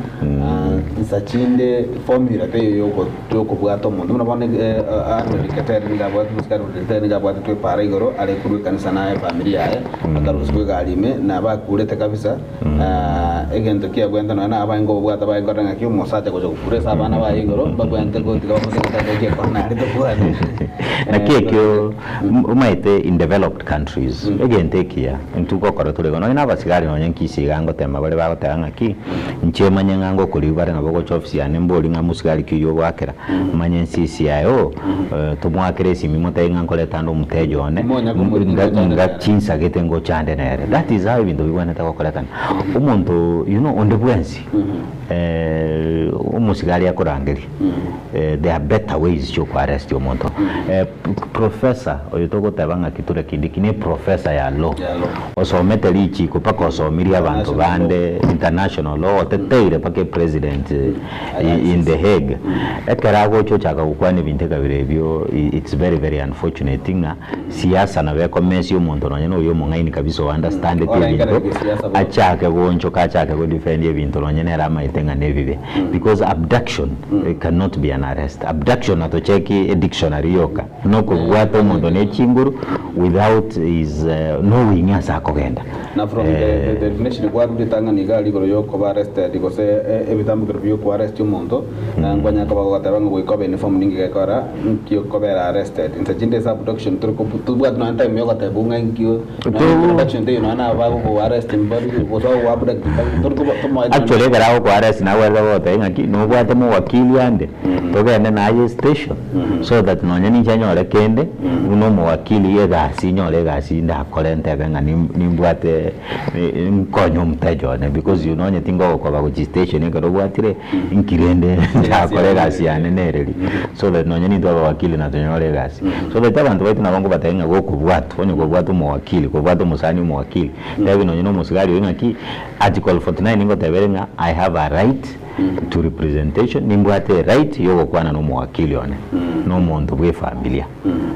Nsa chinde formula teiyo yoko yokobwata omonto buna bono Alfred Keter nigo abwate omosike Alfred Keter nigo abwatetwe epara igoro are korwa ekanisa na efamiri yaye akarusigwa egari ime na bakurete kabisa egento kiabwente nonya na abaye nkobabwata baye nkorora ng'aki omosacha gocha gokura ase abana baye igoro mbabwente gotiga bamosegete ase ekiekona aria tobwate. Naki ekio omaete in developed countries egento ekiya intwe gokora tore igo nonya na abasigari nonya nkisi iga ngotema bare bagoteba ng'aki inche manye ng'a ngokoriwu bare nabo ogocha ofisi yane mbori ng'a mosigari ki oywo ogoakera manye ensisi yaye oo tomoakere esimi motebi ng'a nkoreta ande omoteja one nga chinsagete ngocha ande nere that is how ebinto bibwenerete gokorekana omonto you know onde bwensi omosigari akorangeria there are better ways chia arrest omonto. Professor oyo togoteba ng'a Kithure Kindiki ne professor ya law osomete richiko mpaka osomirie abanto bande international law oteteire mpaka epresident in The Hague. Ekero agocha ochaka gokwana ebinto ekabira ebio it's very very unfortunate ng'a siasa nabo ekomesia omonto nonye na oyo omong'aini kabisa o understandeti ebinto achake goonchoka achake go defend ebinto nonye nere amaete ng'a nebibe because abduction cannot be an arrest. Abduction natocheki edictionary yoka nokobwata omonto ne chinguru without his knowing ase akogenda. Na from the definition kwarure ritang'ani iga aria igoro yokoba arrested gose ebitambokero bia oko arrest omonto, nkwanyara koba gogoteba ng'a goika obe informed ninki gekora nki okobera arrested. Inse chinde ase abduction tore ko tobwati nonya time yogoteba ng'a inki nonya introduction teiyo nonya nabo bagogo arrest mbari gose bagogo abduct mbari tori koba tomoeti Actually ekero agoko arrest nagwerete gogotebia ng'aki nobwate mowakili ande togende naye station so that nonya ninche nyore kende buna omowakili egasi nyore egasi ndakore ntebe ng'a nimbwate nkonye omoteja one because you know onye tingogokoba gochia station ekero obwatire inki rende ndakore egasi yane nereri so that nonya nintwe abawakili natonyore egasi. So that abanto baito nabo nkobatebia ng'a gokobwatwa onye kobwate omowakili kobwate omosani omowakili tebi nonya na omosigari oyio ng'aki article 49 ngoteba ere ng'a I have a right to representation nimbwate eright yogokwana na omowakili one na omonto bwa efamilia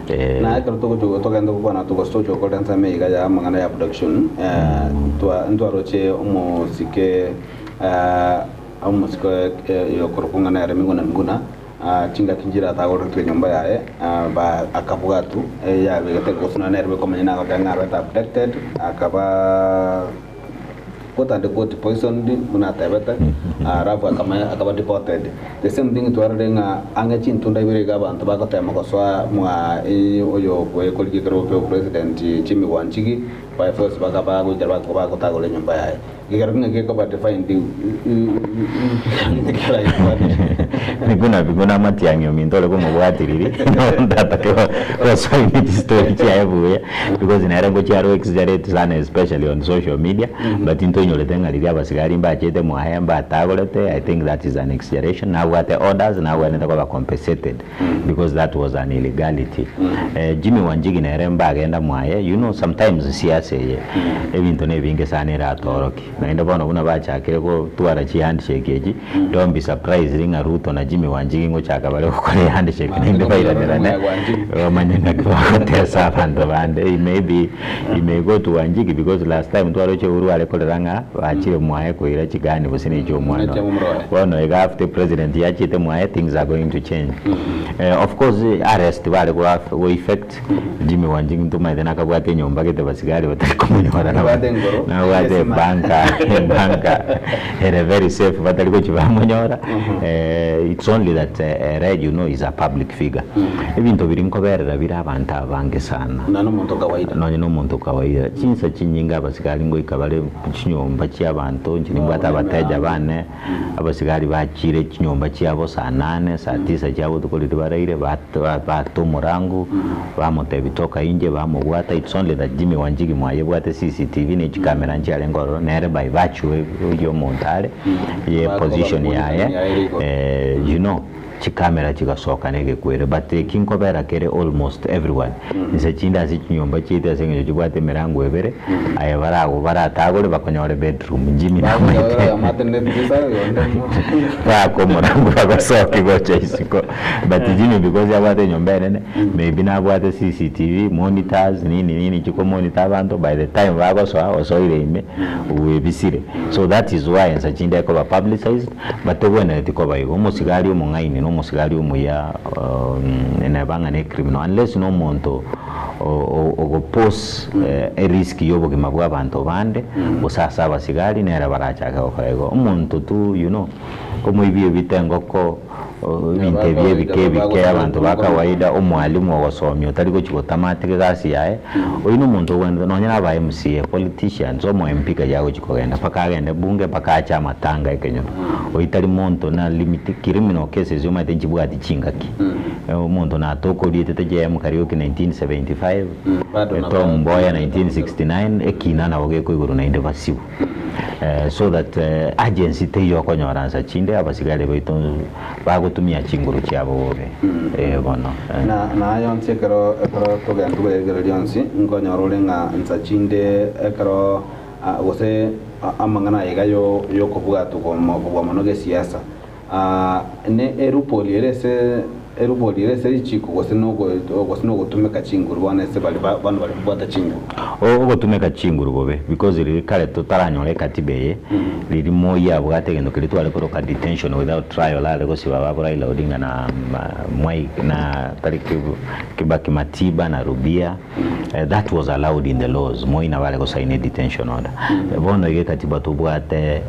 eh. Na ekero togochia togenda gokwana gose togochia gokora ensemo eye iga ya amang'ana ya abduction ntwa ntwaroche omosike omosike oyokorokwa ng'a nere Miguna Miguna chingaki nchire atagoretwe enyomba yaye ba akabwatwa yabegete gose nonya nere bweka omonyene agoteba ng'a abete abducted akaba quote and quote poisoned buna atebete alafu akama akaba deported. The same thing twarorire ng'a ang'e chintunda ibere iga abanto bagotema gosoa mwa oyo oikorigia ekerogo kia obopresident Jimmy Wanjigi by force bakaba goikera bagotagora enyomba yaye. Gekero ng'a gekoba defined Biguna biguna amatiang'i ominto ore komobwatiriri ntatake gosoa ime chistory chiaye buya because nere ngochia aro exaggerate sana especially on social media but ntoinyorete ng'a riria abasigari mbachete mwaye mbatagorete I think that is an exaggeration nabwate orders nabwenerete koba compensated because that was an illegality. Jimmy Wanjigi nere mbagenda mwaye you know sometimes siasa eye ebinto nebinge sana eratorokie naende bono buna bachakire gotwara chi handshake echi don't be surprised ng'a Ruto na Jimmy Wanjigi ngochaka bare gokora ehandshake naende bairanerane bamanye ng'aki bagotesa abanto bande he may be he may go to Wanjigi because last time twaroche Uhuru are korera ng'a bachire mwaye koira chigani gose ne chi'omwana oye. Bono iga after president yachiete mwaye things are going to change. Of course arrest bare go go effect Jimmy Wanjigi ntomaete nakabwate enyomba gete basigari batari komonyora nabwate ebanka ebanka ere very safe batari gochia bamonyora it's only that ere you know is a public figure. Ebinto biria nkoberera bire abanto abange sana. Nonya nomonto kawaida. Nonya nomonto kawaida. Chinsa chinyinge abasigari ngoika bare chinyomba chiabanto inche nimbwate abateja bane, abasigari bachire chinyomba chiabo saa nane, saa tisa chia botuko riria baraire bata omorango, bamotebia toka inje, bamobwata, it's only that Jimmy Wanjigi mwayebwate CCTV ne chikamera nchiarenge ororo, nere by virtue ya omonto are, ye position yaye, you know. Chikamera chigasoka na egekwere but eki nkobera kere almost everyone inse chinde ase chinyomba chiaito ase eng'encho chibwate emerango ebere aye barago baratagore bakonyore bedroom Jimmy namaete baka omorango bagosoki gocha isiko but Jimmy because abwate enyomba enene maybe nabwate CCTV monitors nini nini chikomonitor abanto by the time bagosoa osoire ime bwebisire so that is why inse chinde ekoba publicized. But togwenereti koba igo, omosigari omong'aini na omosigari omuya neba ng'a ne criminal unless na omonto ogo pose erisk ya obogima bwa abanto bande gose ase abasigari nere barachake gokora igo. Omonto tu you know, omoibi ebite engoko ebinto ebi ebike ebike abanto ba kawaida, omwalimu ogosomia otari gochia gotama atige egasi yaye, oyio na omonto ogwenerete nonye na aba MCA, politicians, omo MP kari agochia kogenda mpaka agende bunge mpaka ache amatanga ekenyoro. Oyio tari monto na limit criminal cases omanyete nchibwati chingaki. Omonto natokorietete JM Kariuki 1975, Tom Mboya 1969, ekina nabo gekoigorwa naende basibu. So that urgency teiyo okonyora nsa chinde abasigari baito bagotumia chinguru chiabo bobe. Eh bono. Na na aya onsi ekero ekero togenda koyarigereria rionsi, nkonyora ore ng'a nsa chinde ekero gose amang'ana aya iga yo yokobwatwa kobua mono gesiasa, ne erupoli ere ase erupoli ere ase richiko gose nogo gose nogotumeka chinguru bono ase baria ba bono baria babwate chinguru. Ogotumeka chinguru bobe because riria kare totaranyora ekatiba eye, riria Moi abwate egento keria tware koroka detention without trial are gosiba babo Raila Odinga na Mwai na tari Kibaki Matiba na Rubia, that was allowed in the laws, Moi nabo are gosaina edetention order. Bono iga ekatiba tobwate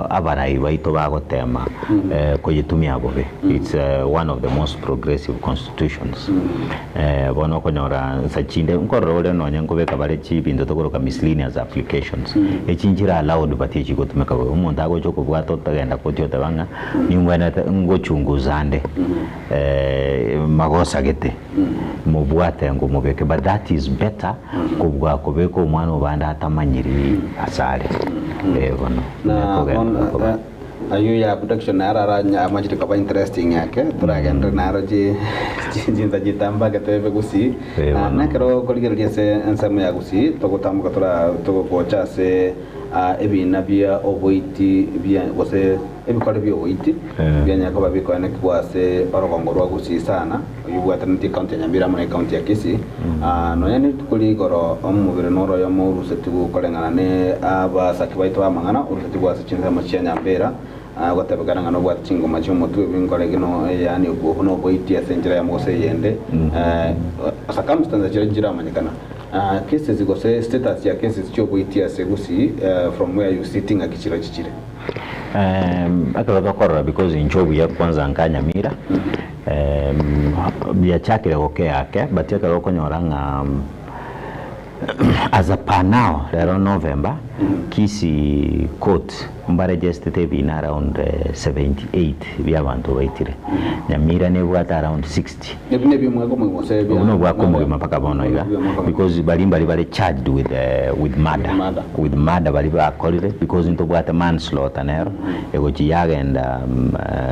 abarai baito bagotema koyetumia bobe, it's one of the most progressive constitutions. Bono okonyora nsa chinde nkorora ore nonye nkobeka bare chibinto tokoroka miscellaneous applications, echi nchire allowed but echigotumeka bobe. Omonto agocha okobwata otagenda koti oteba ng'a ningwenerete ngochunguza nde magosa gete, mobwate ngomobeke but that is better kobua kobeka omwana obande atamanyiri asare bono. Na bono ayio ya abduction naro ara amachire koba interesting ake toragenderere naro chi chinsa chitambe ake toebe gusii. Na nekero okorigereria ase ensemo ya gusii togotamboka tora togocha ase ebina bia oboiti bia gose ebikore bia oboiti bianyare koba bikoenekigwa ase orogongo rwa gusii sana oyio obwatanetie ekaunti ya Nyamira amo na ekaunti ya Kisii. Nonya nerituko ria igoro omobere noro oyomo orusetigwe koreng'ana ne abasaki baito b'amang'ana, orusetigwe ase chinsemo chia Nyambera, gotebekana ng'a nobwate chingoma chi'omotwe, ebinkore gino, yaani obwo noboiti ase enchera eyemo gose eyende, circumstances chiria nchiramanyekana. Cases gose status ya cases chi'oboiti ase Gusii from where you sitting ng'aki chiro chichire? Ekero tokorora because inche obuya kwanza nka Nyamira, biachakire gokea ake but ekero okonyora ng'a as per now rero November, Kisii court mbaregestete ebina around 78 bia abanto baitire. Nyamira nebwate around 60. Ebi nebia omwaka omogima gose ebia. Obo nobwaka omogima mpaka bono iga because baria mbari bare charged with with murder with murder baria bakorire because ntobwate manslaughter nero egochia yagenda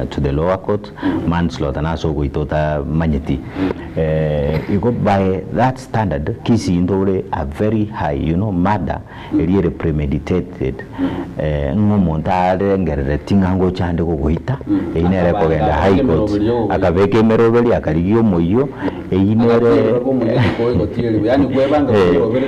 to the lower court manslaughter nase ogoita otamanyeti igo by that standard Kisii ntore a very high you know murder eria ere premeditated ng'a omonto arengerereti ng'a ngocha ande gogoita, eyio nere ekogenda high court, akabeka emeroberi akarigia omoyio, eyio nere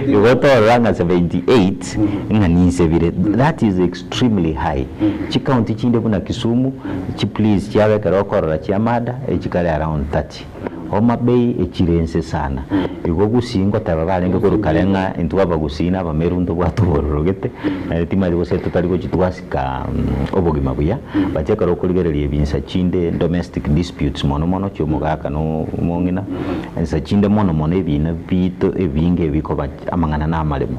igo torora ng'a 78 ng'a ninsebire, that is extremely high. Chicounty chinde buna Kisumu, chiplease chiabo ekero okorora chia murder, echikare around 30. Homa Bay echire inse sana. Igo Gusii ngoteba barenge korwa kare ng'a intwe Abagusii na Abameru ntobwate obororo gete, naende timanyeti gose totari gochia twasika obogima buya, but ekero okorigereria ebinsa chinde domestic disputes mono mono chia omogaka na omong'ina, ensa chinde mono mono ebina bito ebinge ebikoba amang'ana na amaremo,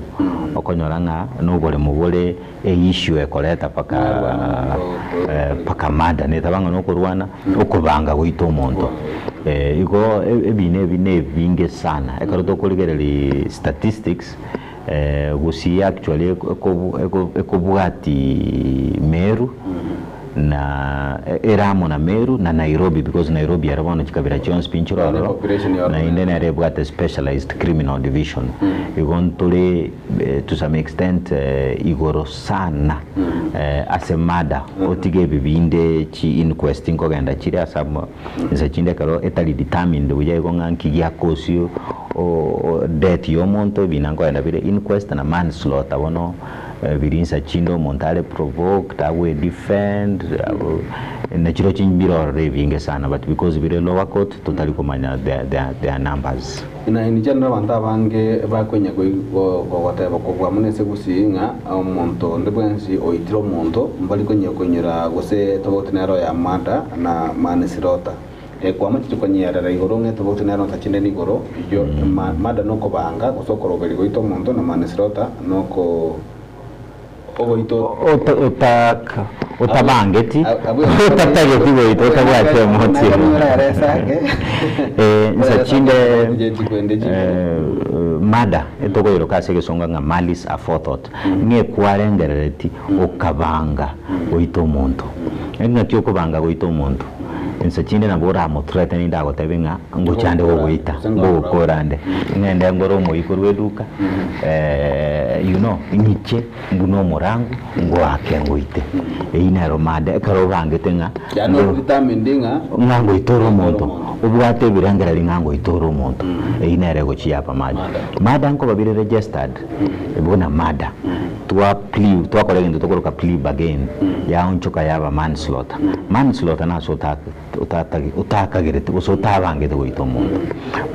okonyora ng'a na oboremo bore eissue ekoreta mpaka mpaka murder netaba ng'a nokorwana, okobanga goita omonto. Igo ebina ebi nebinge sana, ekero tokorigereria statistics, gusii actually ekobwati Meru. Na ere amo na Meru na Nairobi because Nairobi ere bono chikabira chionsi pi nchire ororo, naende nere ebwate specialized criminal division. Igo ntore to some extent igoro sana ase murder, otige ebi binde chi inquest nkogenda chire ase amo inse chinde ekero etari determined buya igo ng'a nki giakosi death ya omonto ebina nkogenda bire inquest na manslaughter bono. Biria insa chinde omonto are provoked, agwe defend, na chirochio mbire ororo ebinge sana but because bire lower court totari komanya their, their numbers. Na inche nere abanto abange bakoinya goteba kobua mono ase gusii ng'a omonto onde bwensi oitire omonto mbari konya koinyora gose tobauti nere oya murder na manslaughter. Kwamachire konyerera igoro ng'a etobauti nere onsa chinde nigoro eyio murder nokobanga gose okoroberia goita omonto na manslaughter noko ogoita Otabangeti, otatageti goita, otabwati omotienyi. Inse chinde murder etokoiroka ase egesongo ng'a malice aforethought, ng'a ekwarengerereti okabanga goita omonto. Engaki okobanga goita omonto, inse chinde nabo oramothreaten ninde agotebie ng'a ngochande gogoita, ngogokora nde, ng'ende ngore omoyio korwa eduka, you know, ng'iche mbune omorango ngoake ngoite. Eyio nero murder, ekero obangete ng'a Yaani ore determined ng'a ng'a ngoita ore omonto, obwate ebirengererio ng'a ngoita ore omonto, eyio nere egochia yaba murder. Murder nkoba bire registered buna murder, twa plea twakora egento tokoroka plea bargain, yaonchoka yaba manslaughter. Manslaughter nase ota otatagi otakagerete gose otabangete goita omonto.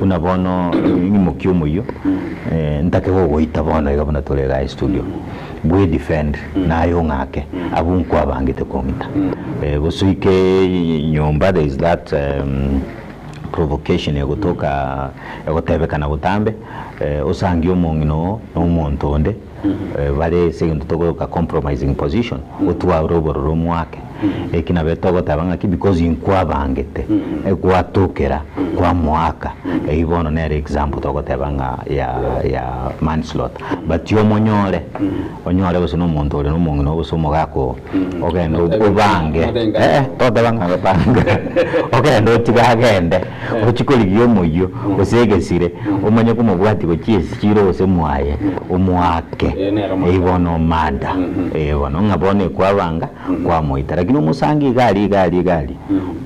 Buna bono ng'imokie omoyio, ntake gogoita bono iga buna tore igaa estudio, bwe defend naye ong'ake, abwo nkwabangete kong'ita. Gose oike nyomba there is that provocation egotoka egotebekana botambe, osangie omong'ina oo na omonto onde, bare ase egento tokoroka compromising position, otware obororo omwake, eki nabo togoteba ng'aki because inkwabangete, egwatokera kwamoaka, eywo bono nere example togoteba ng'a ya ya manslaughter. But omonyore, onyore gose na omonto ore na omong'ina oo gose omogaka oo, ogende obange, eh toteba ng'a banga, ogende otige agende, ochie korigia omoyio, gose egesire, omanye komobwatia gochia esichiro gose mwaye, omoake, eywo bono murder, eh bono ng'a bono ekwabanga kwamoita. Lakini omosangi iga aria iga aria iga aria,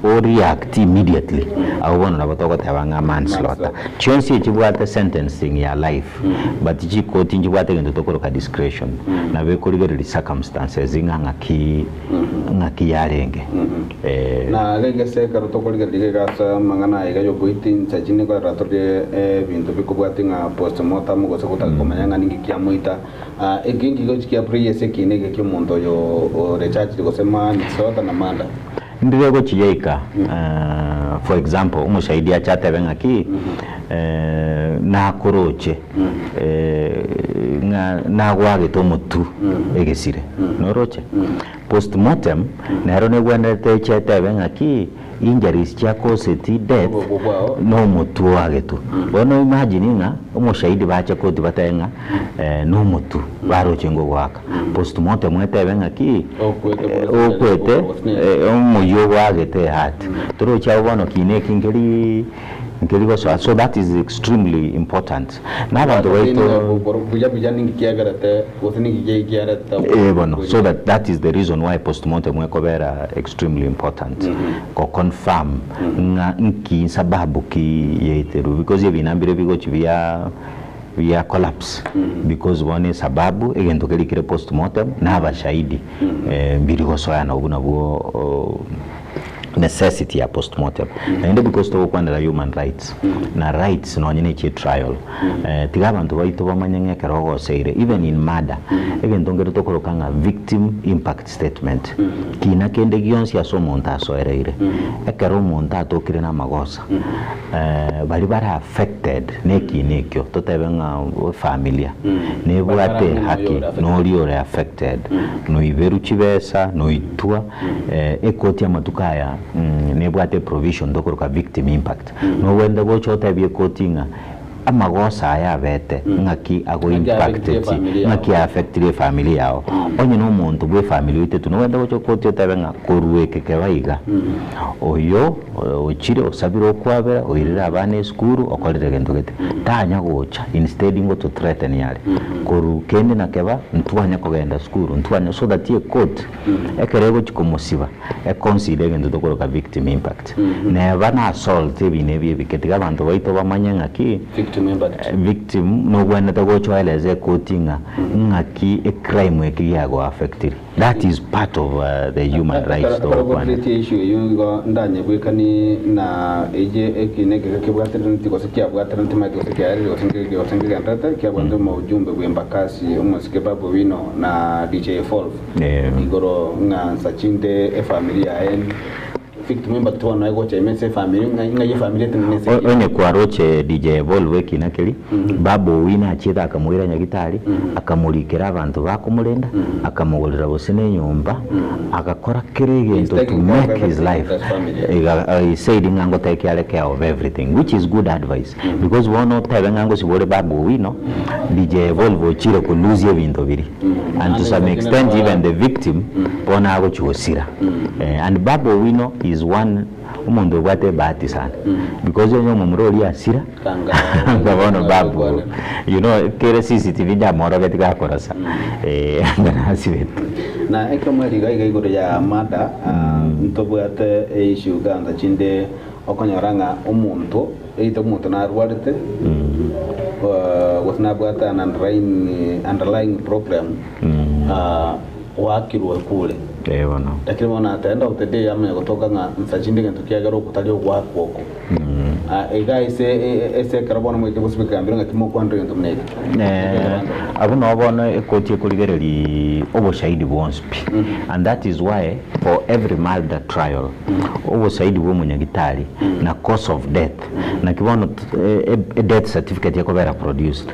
o react immediately, abwo bono nabo togoteba ng'a manslaughter. Chionsi echibwate sentencing ya life. But chikoti nchibwate egento tokoroka discretion, nabo ekorigereria circumstances ng'a ng'aki ng'aki yarenge. Eh. Na iga ase ekero tokorigereria iga ase amang'ana aya iga y'oboiti, inche chinde nkorera tore ebinto bikobwatia ng'a postmortem gose gotaka komanya ng'a ninki kiamoita. Eki nki gochi kia play ase ekiina eke ki'omonto oyo ore charged gose manslaughter na murder. Ndire gochiyaika for example omoshahidi ache atebe ng'aki nakoroche ng'a nagwagete omotu egesire noroche? Postmortem nero negwenerete eche etebe ng'aki injuries chiakoseti death nomotu oagetwe. Bono imagine ng'a omoshahidi bache koti batebe ng'a nomotu baroche ngogoaka. Postmortem etebe ng'aki okwete omoyio ogoagete eheart. Torochi abwo bono kina eki nkeri nkeri gosoa so that is extremely important. Na abanto baito Buya buya ninki kiagerete gose ninki kiareta Eh bono so that that is the reason why postmortem ekobera extremely important go confirm ng'a nki sababu ki yaiterwe because ebina mbire bigochi bia bia collapse because bono esababu egento keria kere postmortem na abashahidi mbiri gosoana obwo nabwo necessity ya postmortem. Naende because togokwanera human rights na rights nonye na echie trial tiga abanto baito bamanye ng'a ekero ogoseire even in murder egento nkere tokoroka ng'a victim impact statement kina kende gionsi ase omonto asoereire ekero omonto atokire na amagosa baria bare affected na ekiina ekio, totebe ng'a efamilia nebwate ehaki na oria ore affected, noiberwa chibesa, noitwa, ekoti amatuko aya nebwate eprovision tokoroka victim impact. Nogende gocha otebie ekoti ng'a. Amagoso aya abete ng'aki ago Ng'aki affectire impacteti, efamiri yao. ng'aki affectire efamiri yao. Onye na omonto bwa efamiri oitetwe nogende gocha koti otebe ng'a korwa eke keba iga, oyo ochire osabire okwabera, oirire abana esukuru, okorire egento gete. Tanya gocha instead ngoto threaten are, korwa kende na keba ntwanya kogenda sukuru, ntwanya so that ecourt ekero egochi komosiba econsider egento tokoroka victim impact. Neba na assault ebina ebi ebike tiga abanto baito bamanye ng'aki Victim impact. victim nobwenerete gocha oeleze ekoti ng'a ng'aki ecrime eke giagoaffectire. That is part of the human rights Ekero togokwana. ogotreat issue eywo igo ndanyebwekani na eye ekina ekeke kebwateraneti gose kiabwateraneti maete gose kiaerire gose nge gose ngegendererete kiabwate omoujumbe bwa Embakasi omosike Babu Owino na DJ Evolve igoro ng'a nsa chinde efamiri yaye Victim impact bono egocha ime ase efamiri ng'ai ng'ai efamiri etenene ase ekina. Onye kwaroche DJ Evolve ekina keria, Babu Owino achiete akamoira nyagitari, akamorikera abanto bakomorenda, akamogorera gose na enyomba, agakora kera He's egento to taking care of make his everything life. with his family. Iga he said ng'a ngotake are care of everything, which is good advice because bono otebe ng'a ngosibore Babu Owino, DJ Evolve ochire kolusia ebinto biria. And to some extent even the victim bono agochia gosira. And Babu Owino is one omonto obwate ebahati sana because onye omomura oria asira anga bono Babu you know kere CCTV ndamorogeti gakorosa anga nasibete. Na ekero mwariga iga igoro ya murder ntobwate eissue gansa chinde okonyora ng'a omonto either omonto narwarete gose nabwate an underlying underlying problem oakirwe kure. Eh bono. Lakini bono at the end of the day amanye gotoka ng'a nsa chinde egento kiagera oko tari ogoakwa oko. Iga ase ase ekero bono moike gose bikegambero ng'aki mokwanera egento buna eke. Abwo noo bono ekoti ekorigereria oboshahidi bwonsi pi and that is why for every murder trial oboshahidi bwa omonyagitari na cause of death naki bono e death certificate ekobera produced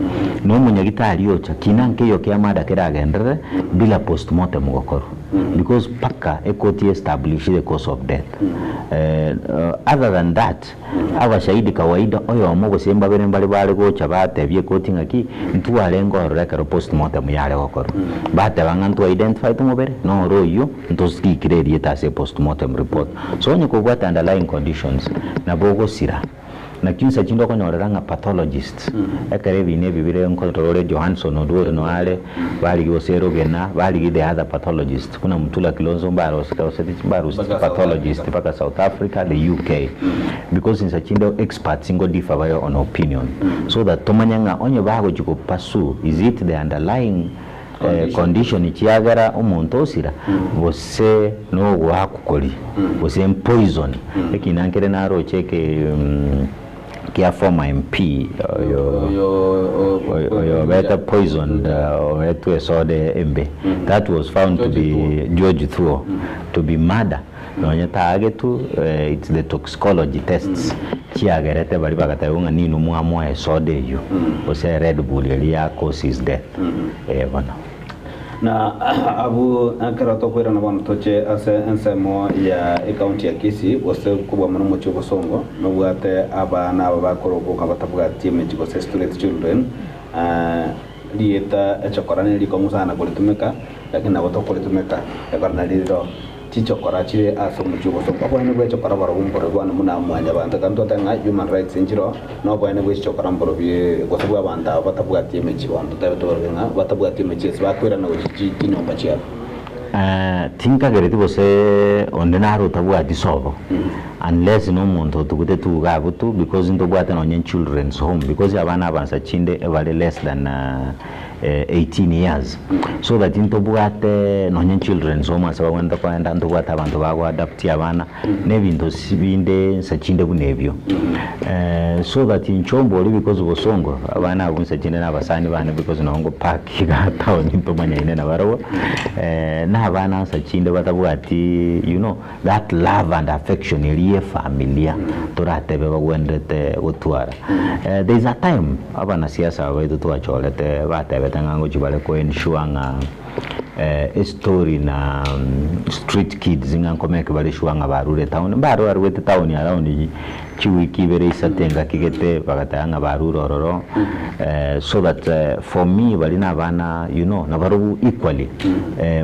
na omonyagitari ocha kina nkeiyo kia murder keragenderere bila postmortem gokorwa because mpaka ekoti e establish the cause of death other than that abashahidi kawaida oyomo gose mbabere mbare bare gocha batebia ekoti ng'aki ntwarenge ororo ekero postmortem yare gokorwa bateba ng'a ntwa identified omobere noro oyio ntosrikire erieta ase postmortem report so onye kobwate underlying conditions nabo ogosira. Naki inse chinde okonyorera ng'a pathologists, ekero ebina ebi bire nkorora ore Johanson Oduor no are, barigia gose Rogena, barigia the other pathologists, buna Mutula Kilonzo mbaroseti mbaruseti pathologist mpaka South Africa, the UK, because inse chinde experts ngo differ bare on opinion, so that tomanye ng'a onye bagochia go pursue, is it the underlying condition chiagera omonto osira, gose nogoakwa koria, gose empoison, ekina nkere naroche eke kia former MP oyo oyo obete poisoned oetwe esoda embe, that was found to be George Thuo to be murder, nonye taagetwe it's the toxicology tests chiagerete baria bagatebiwa ng'a ninwe mwamoa esoda eyio gose Red Bull eria ya cause his death. Ee bono. Na abwo ekero tokoirana bono toche ase ensemo ya ecounty ya Kisii, gose kobua mono omochie o Bosongo, nobwate abana aba bakorokwa ng'a batabwati emechie gose street children, rieta echokora nerikong'u sana koritumeka, lakini nabo tokoritumeka ekero nari riro. Chichokora chire ase omochie obosongo. Oboene bwe chokora barobwo mborobio bono buna mwanyabanto. Ekero ntotebe ng'a human rights nchiroo, na oboene bwe chichokora mborobio gose bwa abanto aba batabwati emechie bono totebe tobarobie ng'a batabwati emechie ase bakoirana gochia chi chinyomba chiabo. Tinkagereti gose onde nare otabwati sobo unless na omonto otugete tu iga abwo tu because ntobwate nonye children's home because abana aba nsa chinde ebare less than 18 years so that ntobwate nonye children's home ase bagwenerete koenda, ntobwate abanto bago adapt abana, na ebinto si binde nsa chinde buna ebio. So that inche ombori because bosongo abana abwo nsa chinde na abasani bane because nabo ngo park igaa town ntomanyaine nabarobwo, na abana nsa chinde batabwati you know that love and affection eria ya efamilia toratebe bagwenerete gotwara. There is a time abanasiasa aba baito twachorete batebete ng'a ngochia bare ko ensure ng'a estory na street kids ng'a nkomeke bare sure ng'a barure town, mbare barwete town around. Chiwiki ibere isato engaki gete bagateba ng'a barure ororo so that for me baria na abana you know nabarobwo equally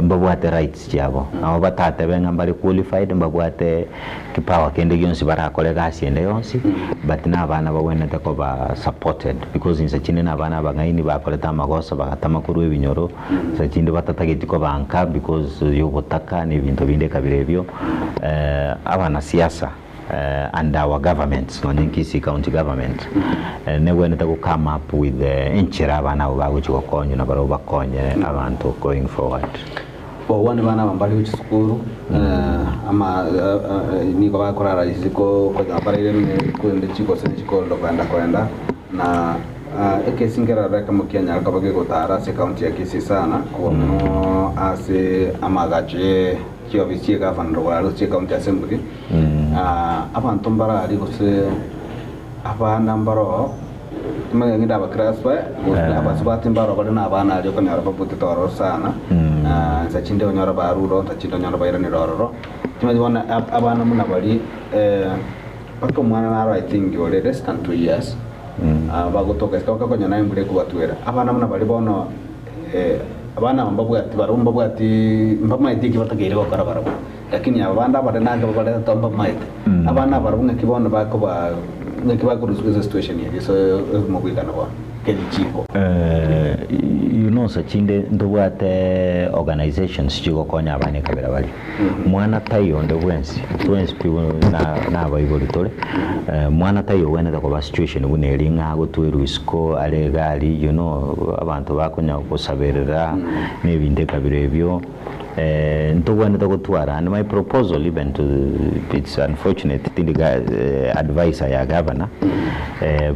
mbabwate rights chiabo. Nabo batatebe ng'a mbare qualified mbabwate kipawa kende gionsi barakore egasi ende yonsi but na abana bagwenerete koba supported because inse chinde na abana abang'aini bakorete amagoso bagatama korwa ebinyoro, inse chinde batatageti koba nka because ya obotaka na ebinto binde ekabira ebio abanasiasa. And our governments nonye Kisii county government negwenerete go come up with enchera abana abo bagochia gokonywa na barabwo bakonye abanto going forward. Bono abana aba mbare gochia sukuru ama nigo bakorara isiko konya baraire kende chigose chikorora kogenda kogenda na ekesi nkerarora ekemo kianyare koba gegotara ase ecounty ya Kisii sana kobua mono ase amagacho ye chiofisi chia egavana rogoro aria gose chia ecounty assembly. Abanto mbararia gose abana mbaroo, timanyeti ng'ende abaclassify, gose abasubati mbaroo bare na abana aria okonyora babutete ororo sana, nsa chinde onyore barure oo, nsa chinde onyore bairanire ororo. Timanyeti bono abana buna baria mpaka omwana naro I think ore less than 2 years, bagotoka isiko bakonya naye embura ekobatwera. Abana buna baria bono abana aba mbabwati barabwo mbabwati mbamaeti eki batakeire gokora barabwo. Lakini aba bande abare nange babarete mbamaete. Abana aba barabwo ng'aki bono bakoba ng'aki bakorusiwa ase situation eye gose omogwekano bono kerichiko. You know sachinde ntobwate organizations chigokonya abana ekabera baria. Mwana taiyo onde bwensi, twensi pi na nabaibori tore, mwana taiyo ogwenerete koba situation buna eria ng'a agotwerwa isiko are egari you know abanto bakonya gosaberera na ebinto ekabira ebio. Ntogwenerete gotwara and my proposal even to it's unfortunate tindi advisor ya governor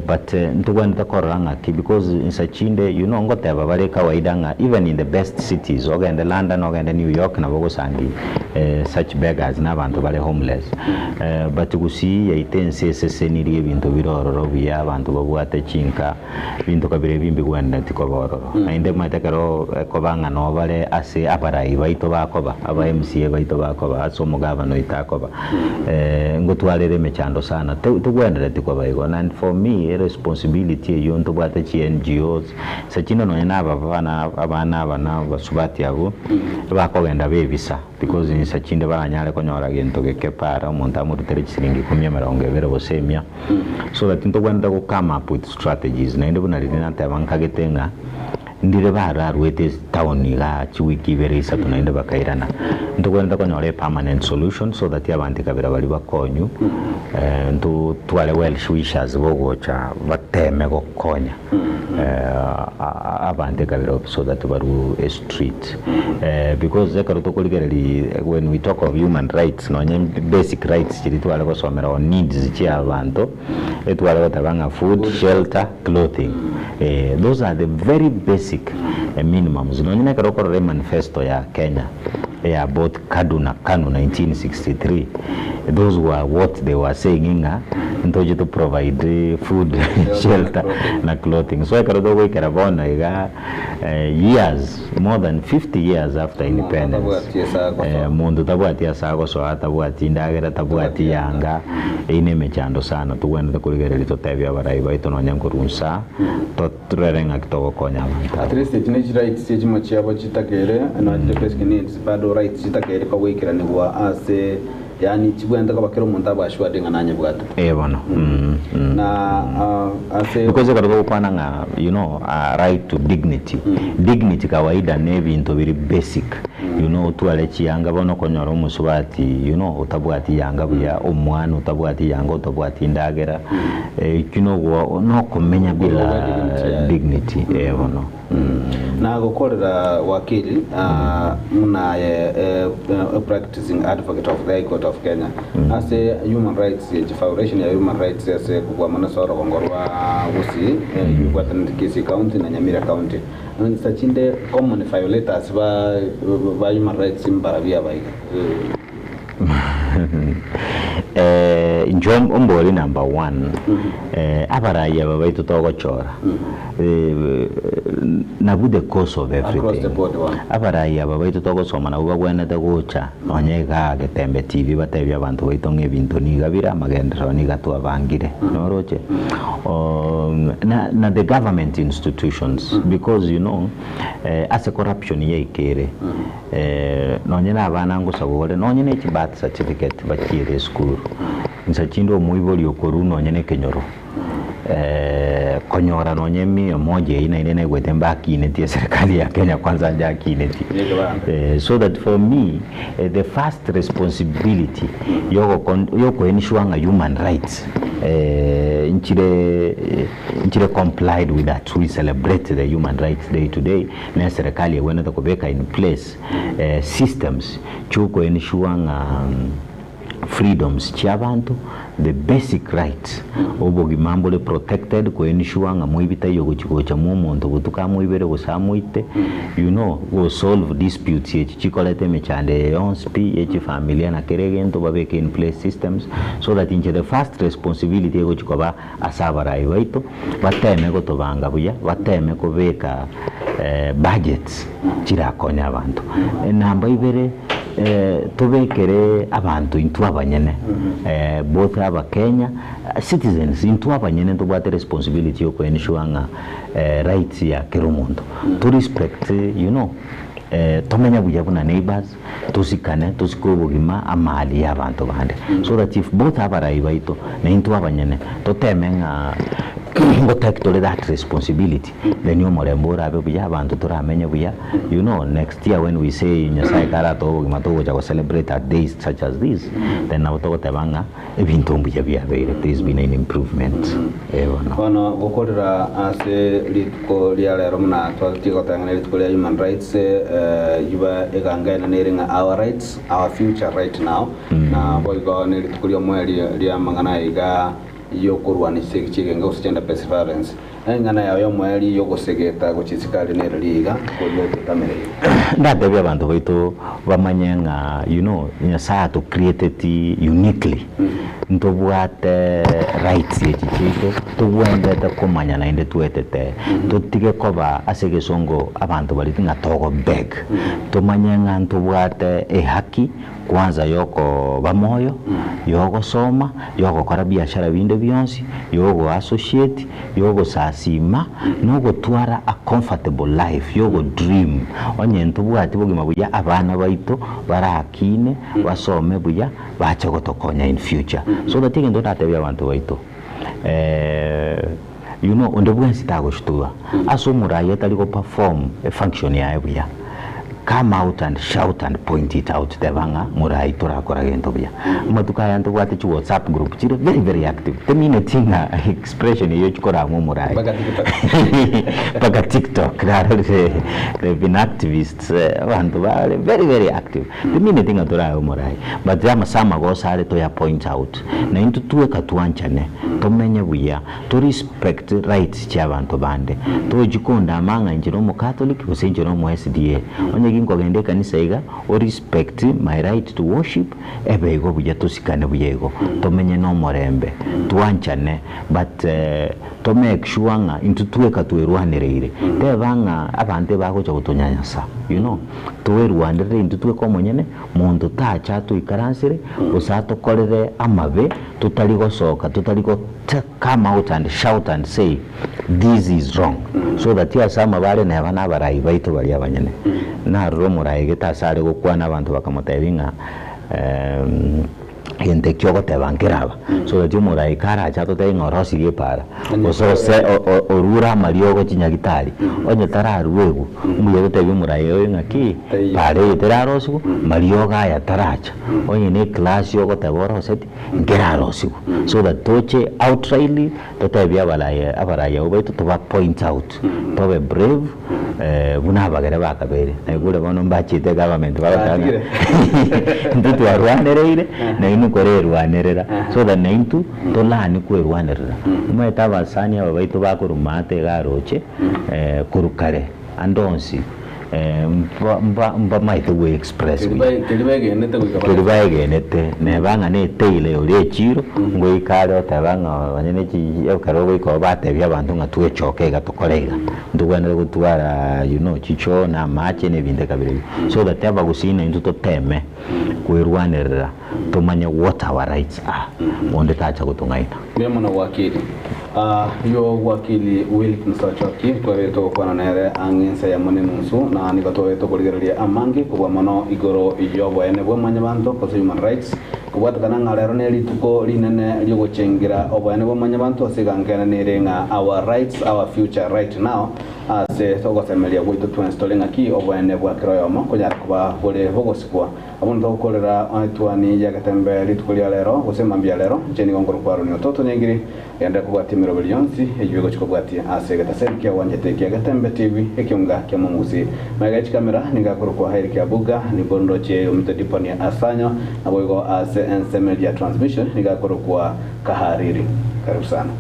but ntogwenerete korora ng'aki because insa chinde you know ngoteba bare kawaida ng'a even in the best cities ogende London ogende New York nabo ogosangi such beggars na abanto bare homeless but gusii yaito ense esesenirie ebinto bire ororo buya abanto babwate chinka Ebinto kabere ebi mbigwenereti koba ororo. Naende omanyete ekero ekoba ng'a noo bare ase abarai baito bakoba, aba MCA baito bakoba, ase omogavana oito akoba, ngotwarera emechando sana. Tegwenereti koba igo. And for me, eresponsibility eyio ntobwate chi NGOs, ase chinde nonye na ababana abana aba na abasubati abwo, ebakogenda bebisa because insa chinde baranyare konyora gento geke para omonto amorutere chisiringi ikomi emerongo ebere gose emia. So that ntobwenerete go come up with strategies naende buna riria nateba nkagete ng'a ndire bararwete etown igaa chiwiki ibere isato naende bakairana. Ntobwenerete konyora a permanent solution so that abanto kabera baria bakonywu ntotware well wishers bogocha bateme gokonya abanto ekabera so that barwe estreet because ekero tokorigereria when we talk of human rights nonye basic rights chiria tware gosomera on needs chia abanto etware goteba ng'a food, shelter, clothing those are the very basic minimums nonye na ekero okorora emanifesto ya Kenya eya both KADU na KANU 1963 those were what they were saying ng'a ntoche to provide food, shelter na clothing. So ekero togoikera bono iga years more than 50 years after independence monto tabwati ase agosoa tabwati endagera tabwati yanga eyio na emechando sana togwenerete korigereria totebie abarai baito nonya nkorwa nsa torere ng'aki togokonya abanto At aba. least echi ne rights chimo chiabo chitakere no basic needs bado rights chitakere kogoikeranigwa ase yani chibwente koba kera omonto abashuade ng'a nanyebwate. Eh bono. Na ase Because ekero togokwana ng'a you know right to dignity, dignity kawaida na ebinto biri basic you know otware chianga bono okonyora omosubati you know otabwati yanga buya, omwana otabwati yanga otabwati endagera, ekio nogo nokomenya bila dignity eh bono. Na gokorera wakili muna aye practicing advocate of the High Court of Kenya ase human rights foundation ya human rights ase kobua mono ase orogongo rwa Gusii ebwatanete Kisii County na Nyamira County nsa chinde common violators ba human rights mbarabia abaiga. Inche ombori number one, abarai aba baito togochora, nabwo the cause of Across the everything. board bono. Abarai aba baito togosoma nabwo bagwenerete gocha nonya igaa Getembe TV batebie abanto baito ng'a ebinto niga bire amagenderero niga twabangire, noroche? Na na the government institutions because you know ase corruption yaikire. Nonye nabana ngosabwa bare nonye ne chibirth certificate bachiere esukuru, insa chinde omoibori okorwa nonye na ekenyoro konyora nonye emia moja eyio naende naigwete mbakinetie eserikali ya Kenya kwanza njakinetie. So that for me the first responsibility yoko ensure ng'a human rights nchire nchire complied with that we celebrate the human rights day today. Na eserekari egwenerete kobeka in place systems chi'oko ensure ng'a freedoms chi'abanto, the basic rights, obogima mbore protected, ko ensure ng'a moibi taiyo ogochi gocha mwa omonto botuko amoibere gose amoite, you know, go solve disputes echi chikoreta emechando eye yonsi pi ye chifamilia na kera egento babeke in place systems so that inche the first responsibility egochi koba Ase abarai baito, bateme gotobanga buya, bateme kobeka budgets chirakonye abanto. Enamba ibere, tobekere abanto intwe abanyene, both abakenya, citizens, intwe abanyene ntobwate responsibility ya oko ensure ng'a rights ya kera omonto. To respect you know, tomenye buya buna neighbours. Tosikane, tosike obogima amali y'abanto bande, so that if both abarai baito na intwe abanyene toteme ng'a ngo take tore that responsibility, then omorembe orabe buya, abanto toramenye buya, you know next year when we say Nyasaye karatoe obogima togocha go celebrate at days such as this, then nabo togoteba ng'a Ebinto mbuya biabeire, there's been an improvement. Eh bono. Bono gokorera ase rituko ria rero buna twatiga gotang'ana rituko ria human rights iba eganga enene ere ng'a our rights our future right now na boigo ne rituko ri'omoerio ri'amang'ana aya iga yokorwania chisegi chi'egenge gose gender based violence. Eng'ana yao y'omoerio y'ogosegeta gochia isiko aria nere riiga, koria ototamereire. Ndatebie abanto baito bamanye ng'a you know Nyasaye ato createti uniquely, ntobwate rights echi chiaito tobwenerete komanya naende twetete, totige koba ase egesongo abanto baria ng'a togo beg, tomanye ng'a ntobwate ehaki Kwanza yokoba moyo, yogosoma, yogokora biashara binde bionsi, yogo associate, yogosasima, nogotwara a comfortable life, yogo dream. Onye ntobwati bogima buya abana baito barakine, basome buya, bache gotokonya in future. So that egento ndatebie abanto baito you know onde bwensi tagoshutua ase omorai otari go perform efunction yaye buya. Come out and shout and point it out teba ng'a morai torakora gento buya. Amatuko aya ntobwate chi whatsapp group chire very very active temineti ng'a expression eyio chikorang'wa omorai Mpaka TikTok. mpaka TikTok narorire they've been activists abanto bare very very active temineti ng'a torae omorai but ase amagoso are toya point out na intwe tweka twanchane tomenye buya To respect rights chia abanto bande. Tochi kondama ng'a inche no omocatholic gose inche no omo SDA. Onye ginkogenda ekanisa iga, o respect my right to worship, ebe igo buya tosikane buya igo. Tomenye na omorembe, twanchane but to make sure ng'a intwe tweka twerwanereire. Teba ng'a abanto ebagocha gotonyanyasa you know. Toerwanerere intwe tweka omonyene, monto tacha atoikaransere gose atokorere amabe totari gosoka totari go come out and shout and say this is wrong so that ase amabare neba nabarai baito baria abanyene. Narora omorai gete ase are gokwana abanto bakamotebia ng'a egento ekio ogoteba nkeraba so that omorai karache atotebie ng'a orosirie epaara gose ose orure amariogo chinyagitari onye tararuegwa mbuya gotebia omorai oyo ng'aki paara eye terarosiwa mariogo aya taracha onye ne eclass ogoteba oroseti Nkerarosigwe, so that toche outrightly totebie abaraia abaraia abwo baito toba point out, tobe brave buna abagere bakabeire. Naigure bono mbachete egovernment bagoteba ng'a intwe twarwanereire na inwe korerwanerera, so that naintwe to learn kwerwanerera. Omanyete abasani aba baito bakorwa maate iga aroche korwa kare ande onsi. Mba mbamaete gwe express buya. Keria begenete goika Keria baegenete, neba ng'a ne etailor oria echiro, ngoika are oteba ng'a onye ne chi ekero ogoika oo batebia abanto ng'a twechoke iga tokore iga, ntobwenerete gotwara you know chichoo na amache na ebinto eka biria ebio. So that abagusii naintwe toteme kwerwanerera tomanye what our rights are, onde tacha gotong'aina. Mbuya mono Wakili. Oyio Wakili Wilkins Ochoki twabeire togokwana nere ang'e ensa eyemo na enusu, na nigo twabeire tokorigereria amange kobua mono igoro y'oboene bwa mwanyabanto gose human rights, kobwatekana ng'a rero nerituko rinene riogochengera oboene bwa mwanyabanto ase egankene nere ng'a our rights our future right now ase ogosemeria gwaito twensi tore ng'aki oboene bwa kera oyomo konyara koba bore bogosikwa. Abwo ntogokorera etuani y'egetembe rituko ria rero, gose mambia ya rero, inche nigo nkorokwa Aroni ototo Nyangiri, genda kobwatia emeroberi yonsi eyio egochia kobwatia ase egetaseri kia gwanchete kia Getembe TV, ekionga kia Momusi. Magega ye chikamera nigo akorokwa Eric Abuga, nigo ndoche omito Diponia Asanyo, naboigo ase ensemo ya transmission nigo akorokwa Kahariri. Karibu sana.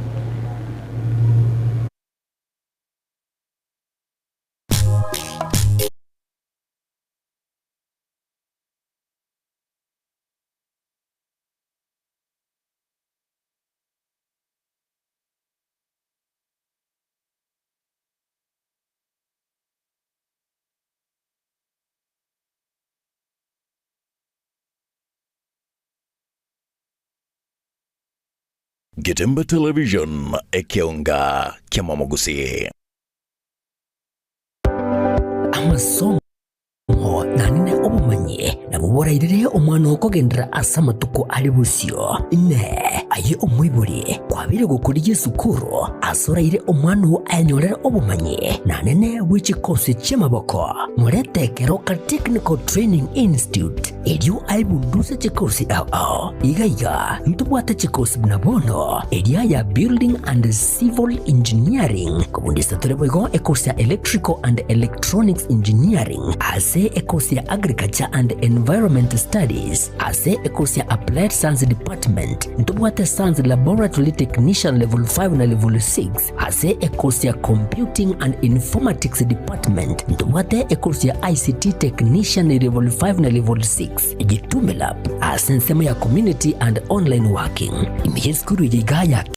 Getembe Television, ekeonga kiamamogusii. Amasomo nanene obomanyi nabwo borairere omwana oo kogenderera ase amatuko are bosio. Inee! Aye omoibori, kwabeire gokorigia esukuru ase oraire omwana oo ayenyorere obomanyi nanene bwe chikosi chi'amaboko? Morete Keroka Technical Training Institute erio aebunduse chikosi ao ao. Iga iga ntobwate chikosi buna bono eria ya Building and Civil Engineering, kobundisa tore boigo ekosi ya Electrical and Electronics Engineering, ase ekosi ya Agriculture and Environment Studies, ase ekosi ya Applied Science Department, ntobwate Science Laboratory Technician Level 5 na Level 6, ase ekosi ya Computing and Informatics Department, ntobwate ekosi ya ICT Technician Level 5 na Level 6. Gitume Lab, ase ensemo ya Community and Online Working. Ime y'esukuru eye iga ya.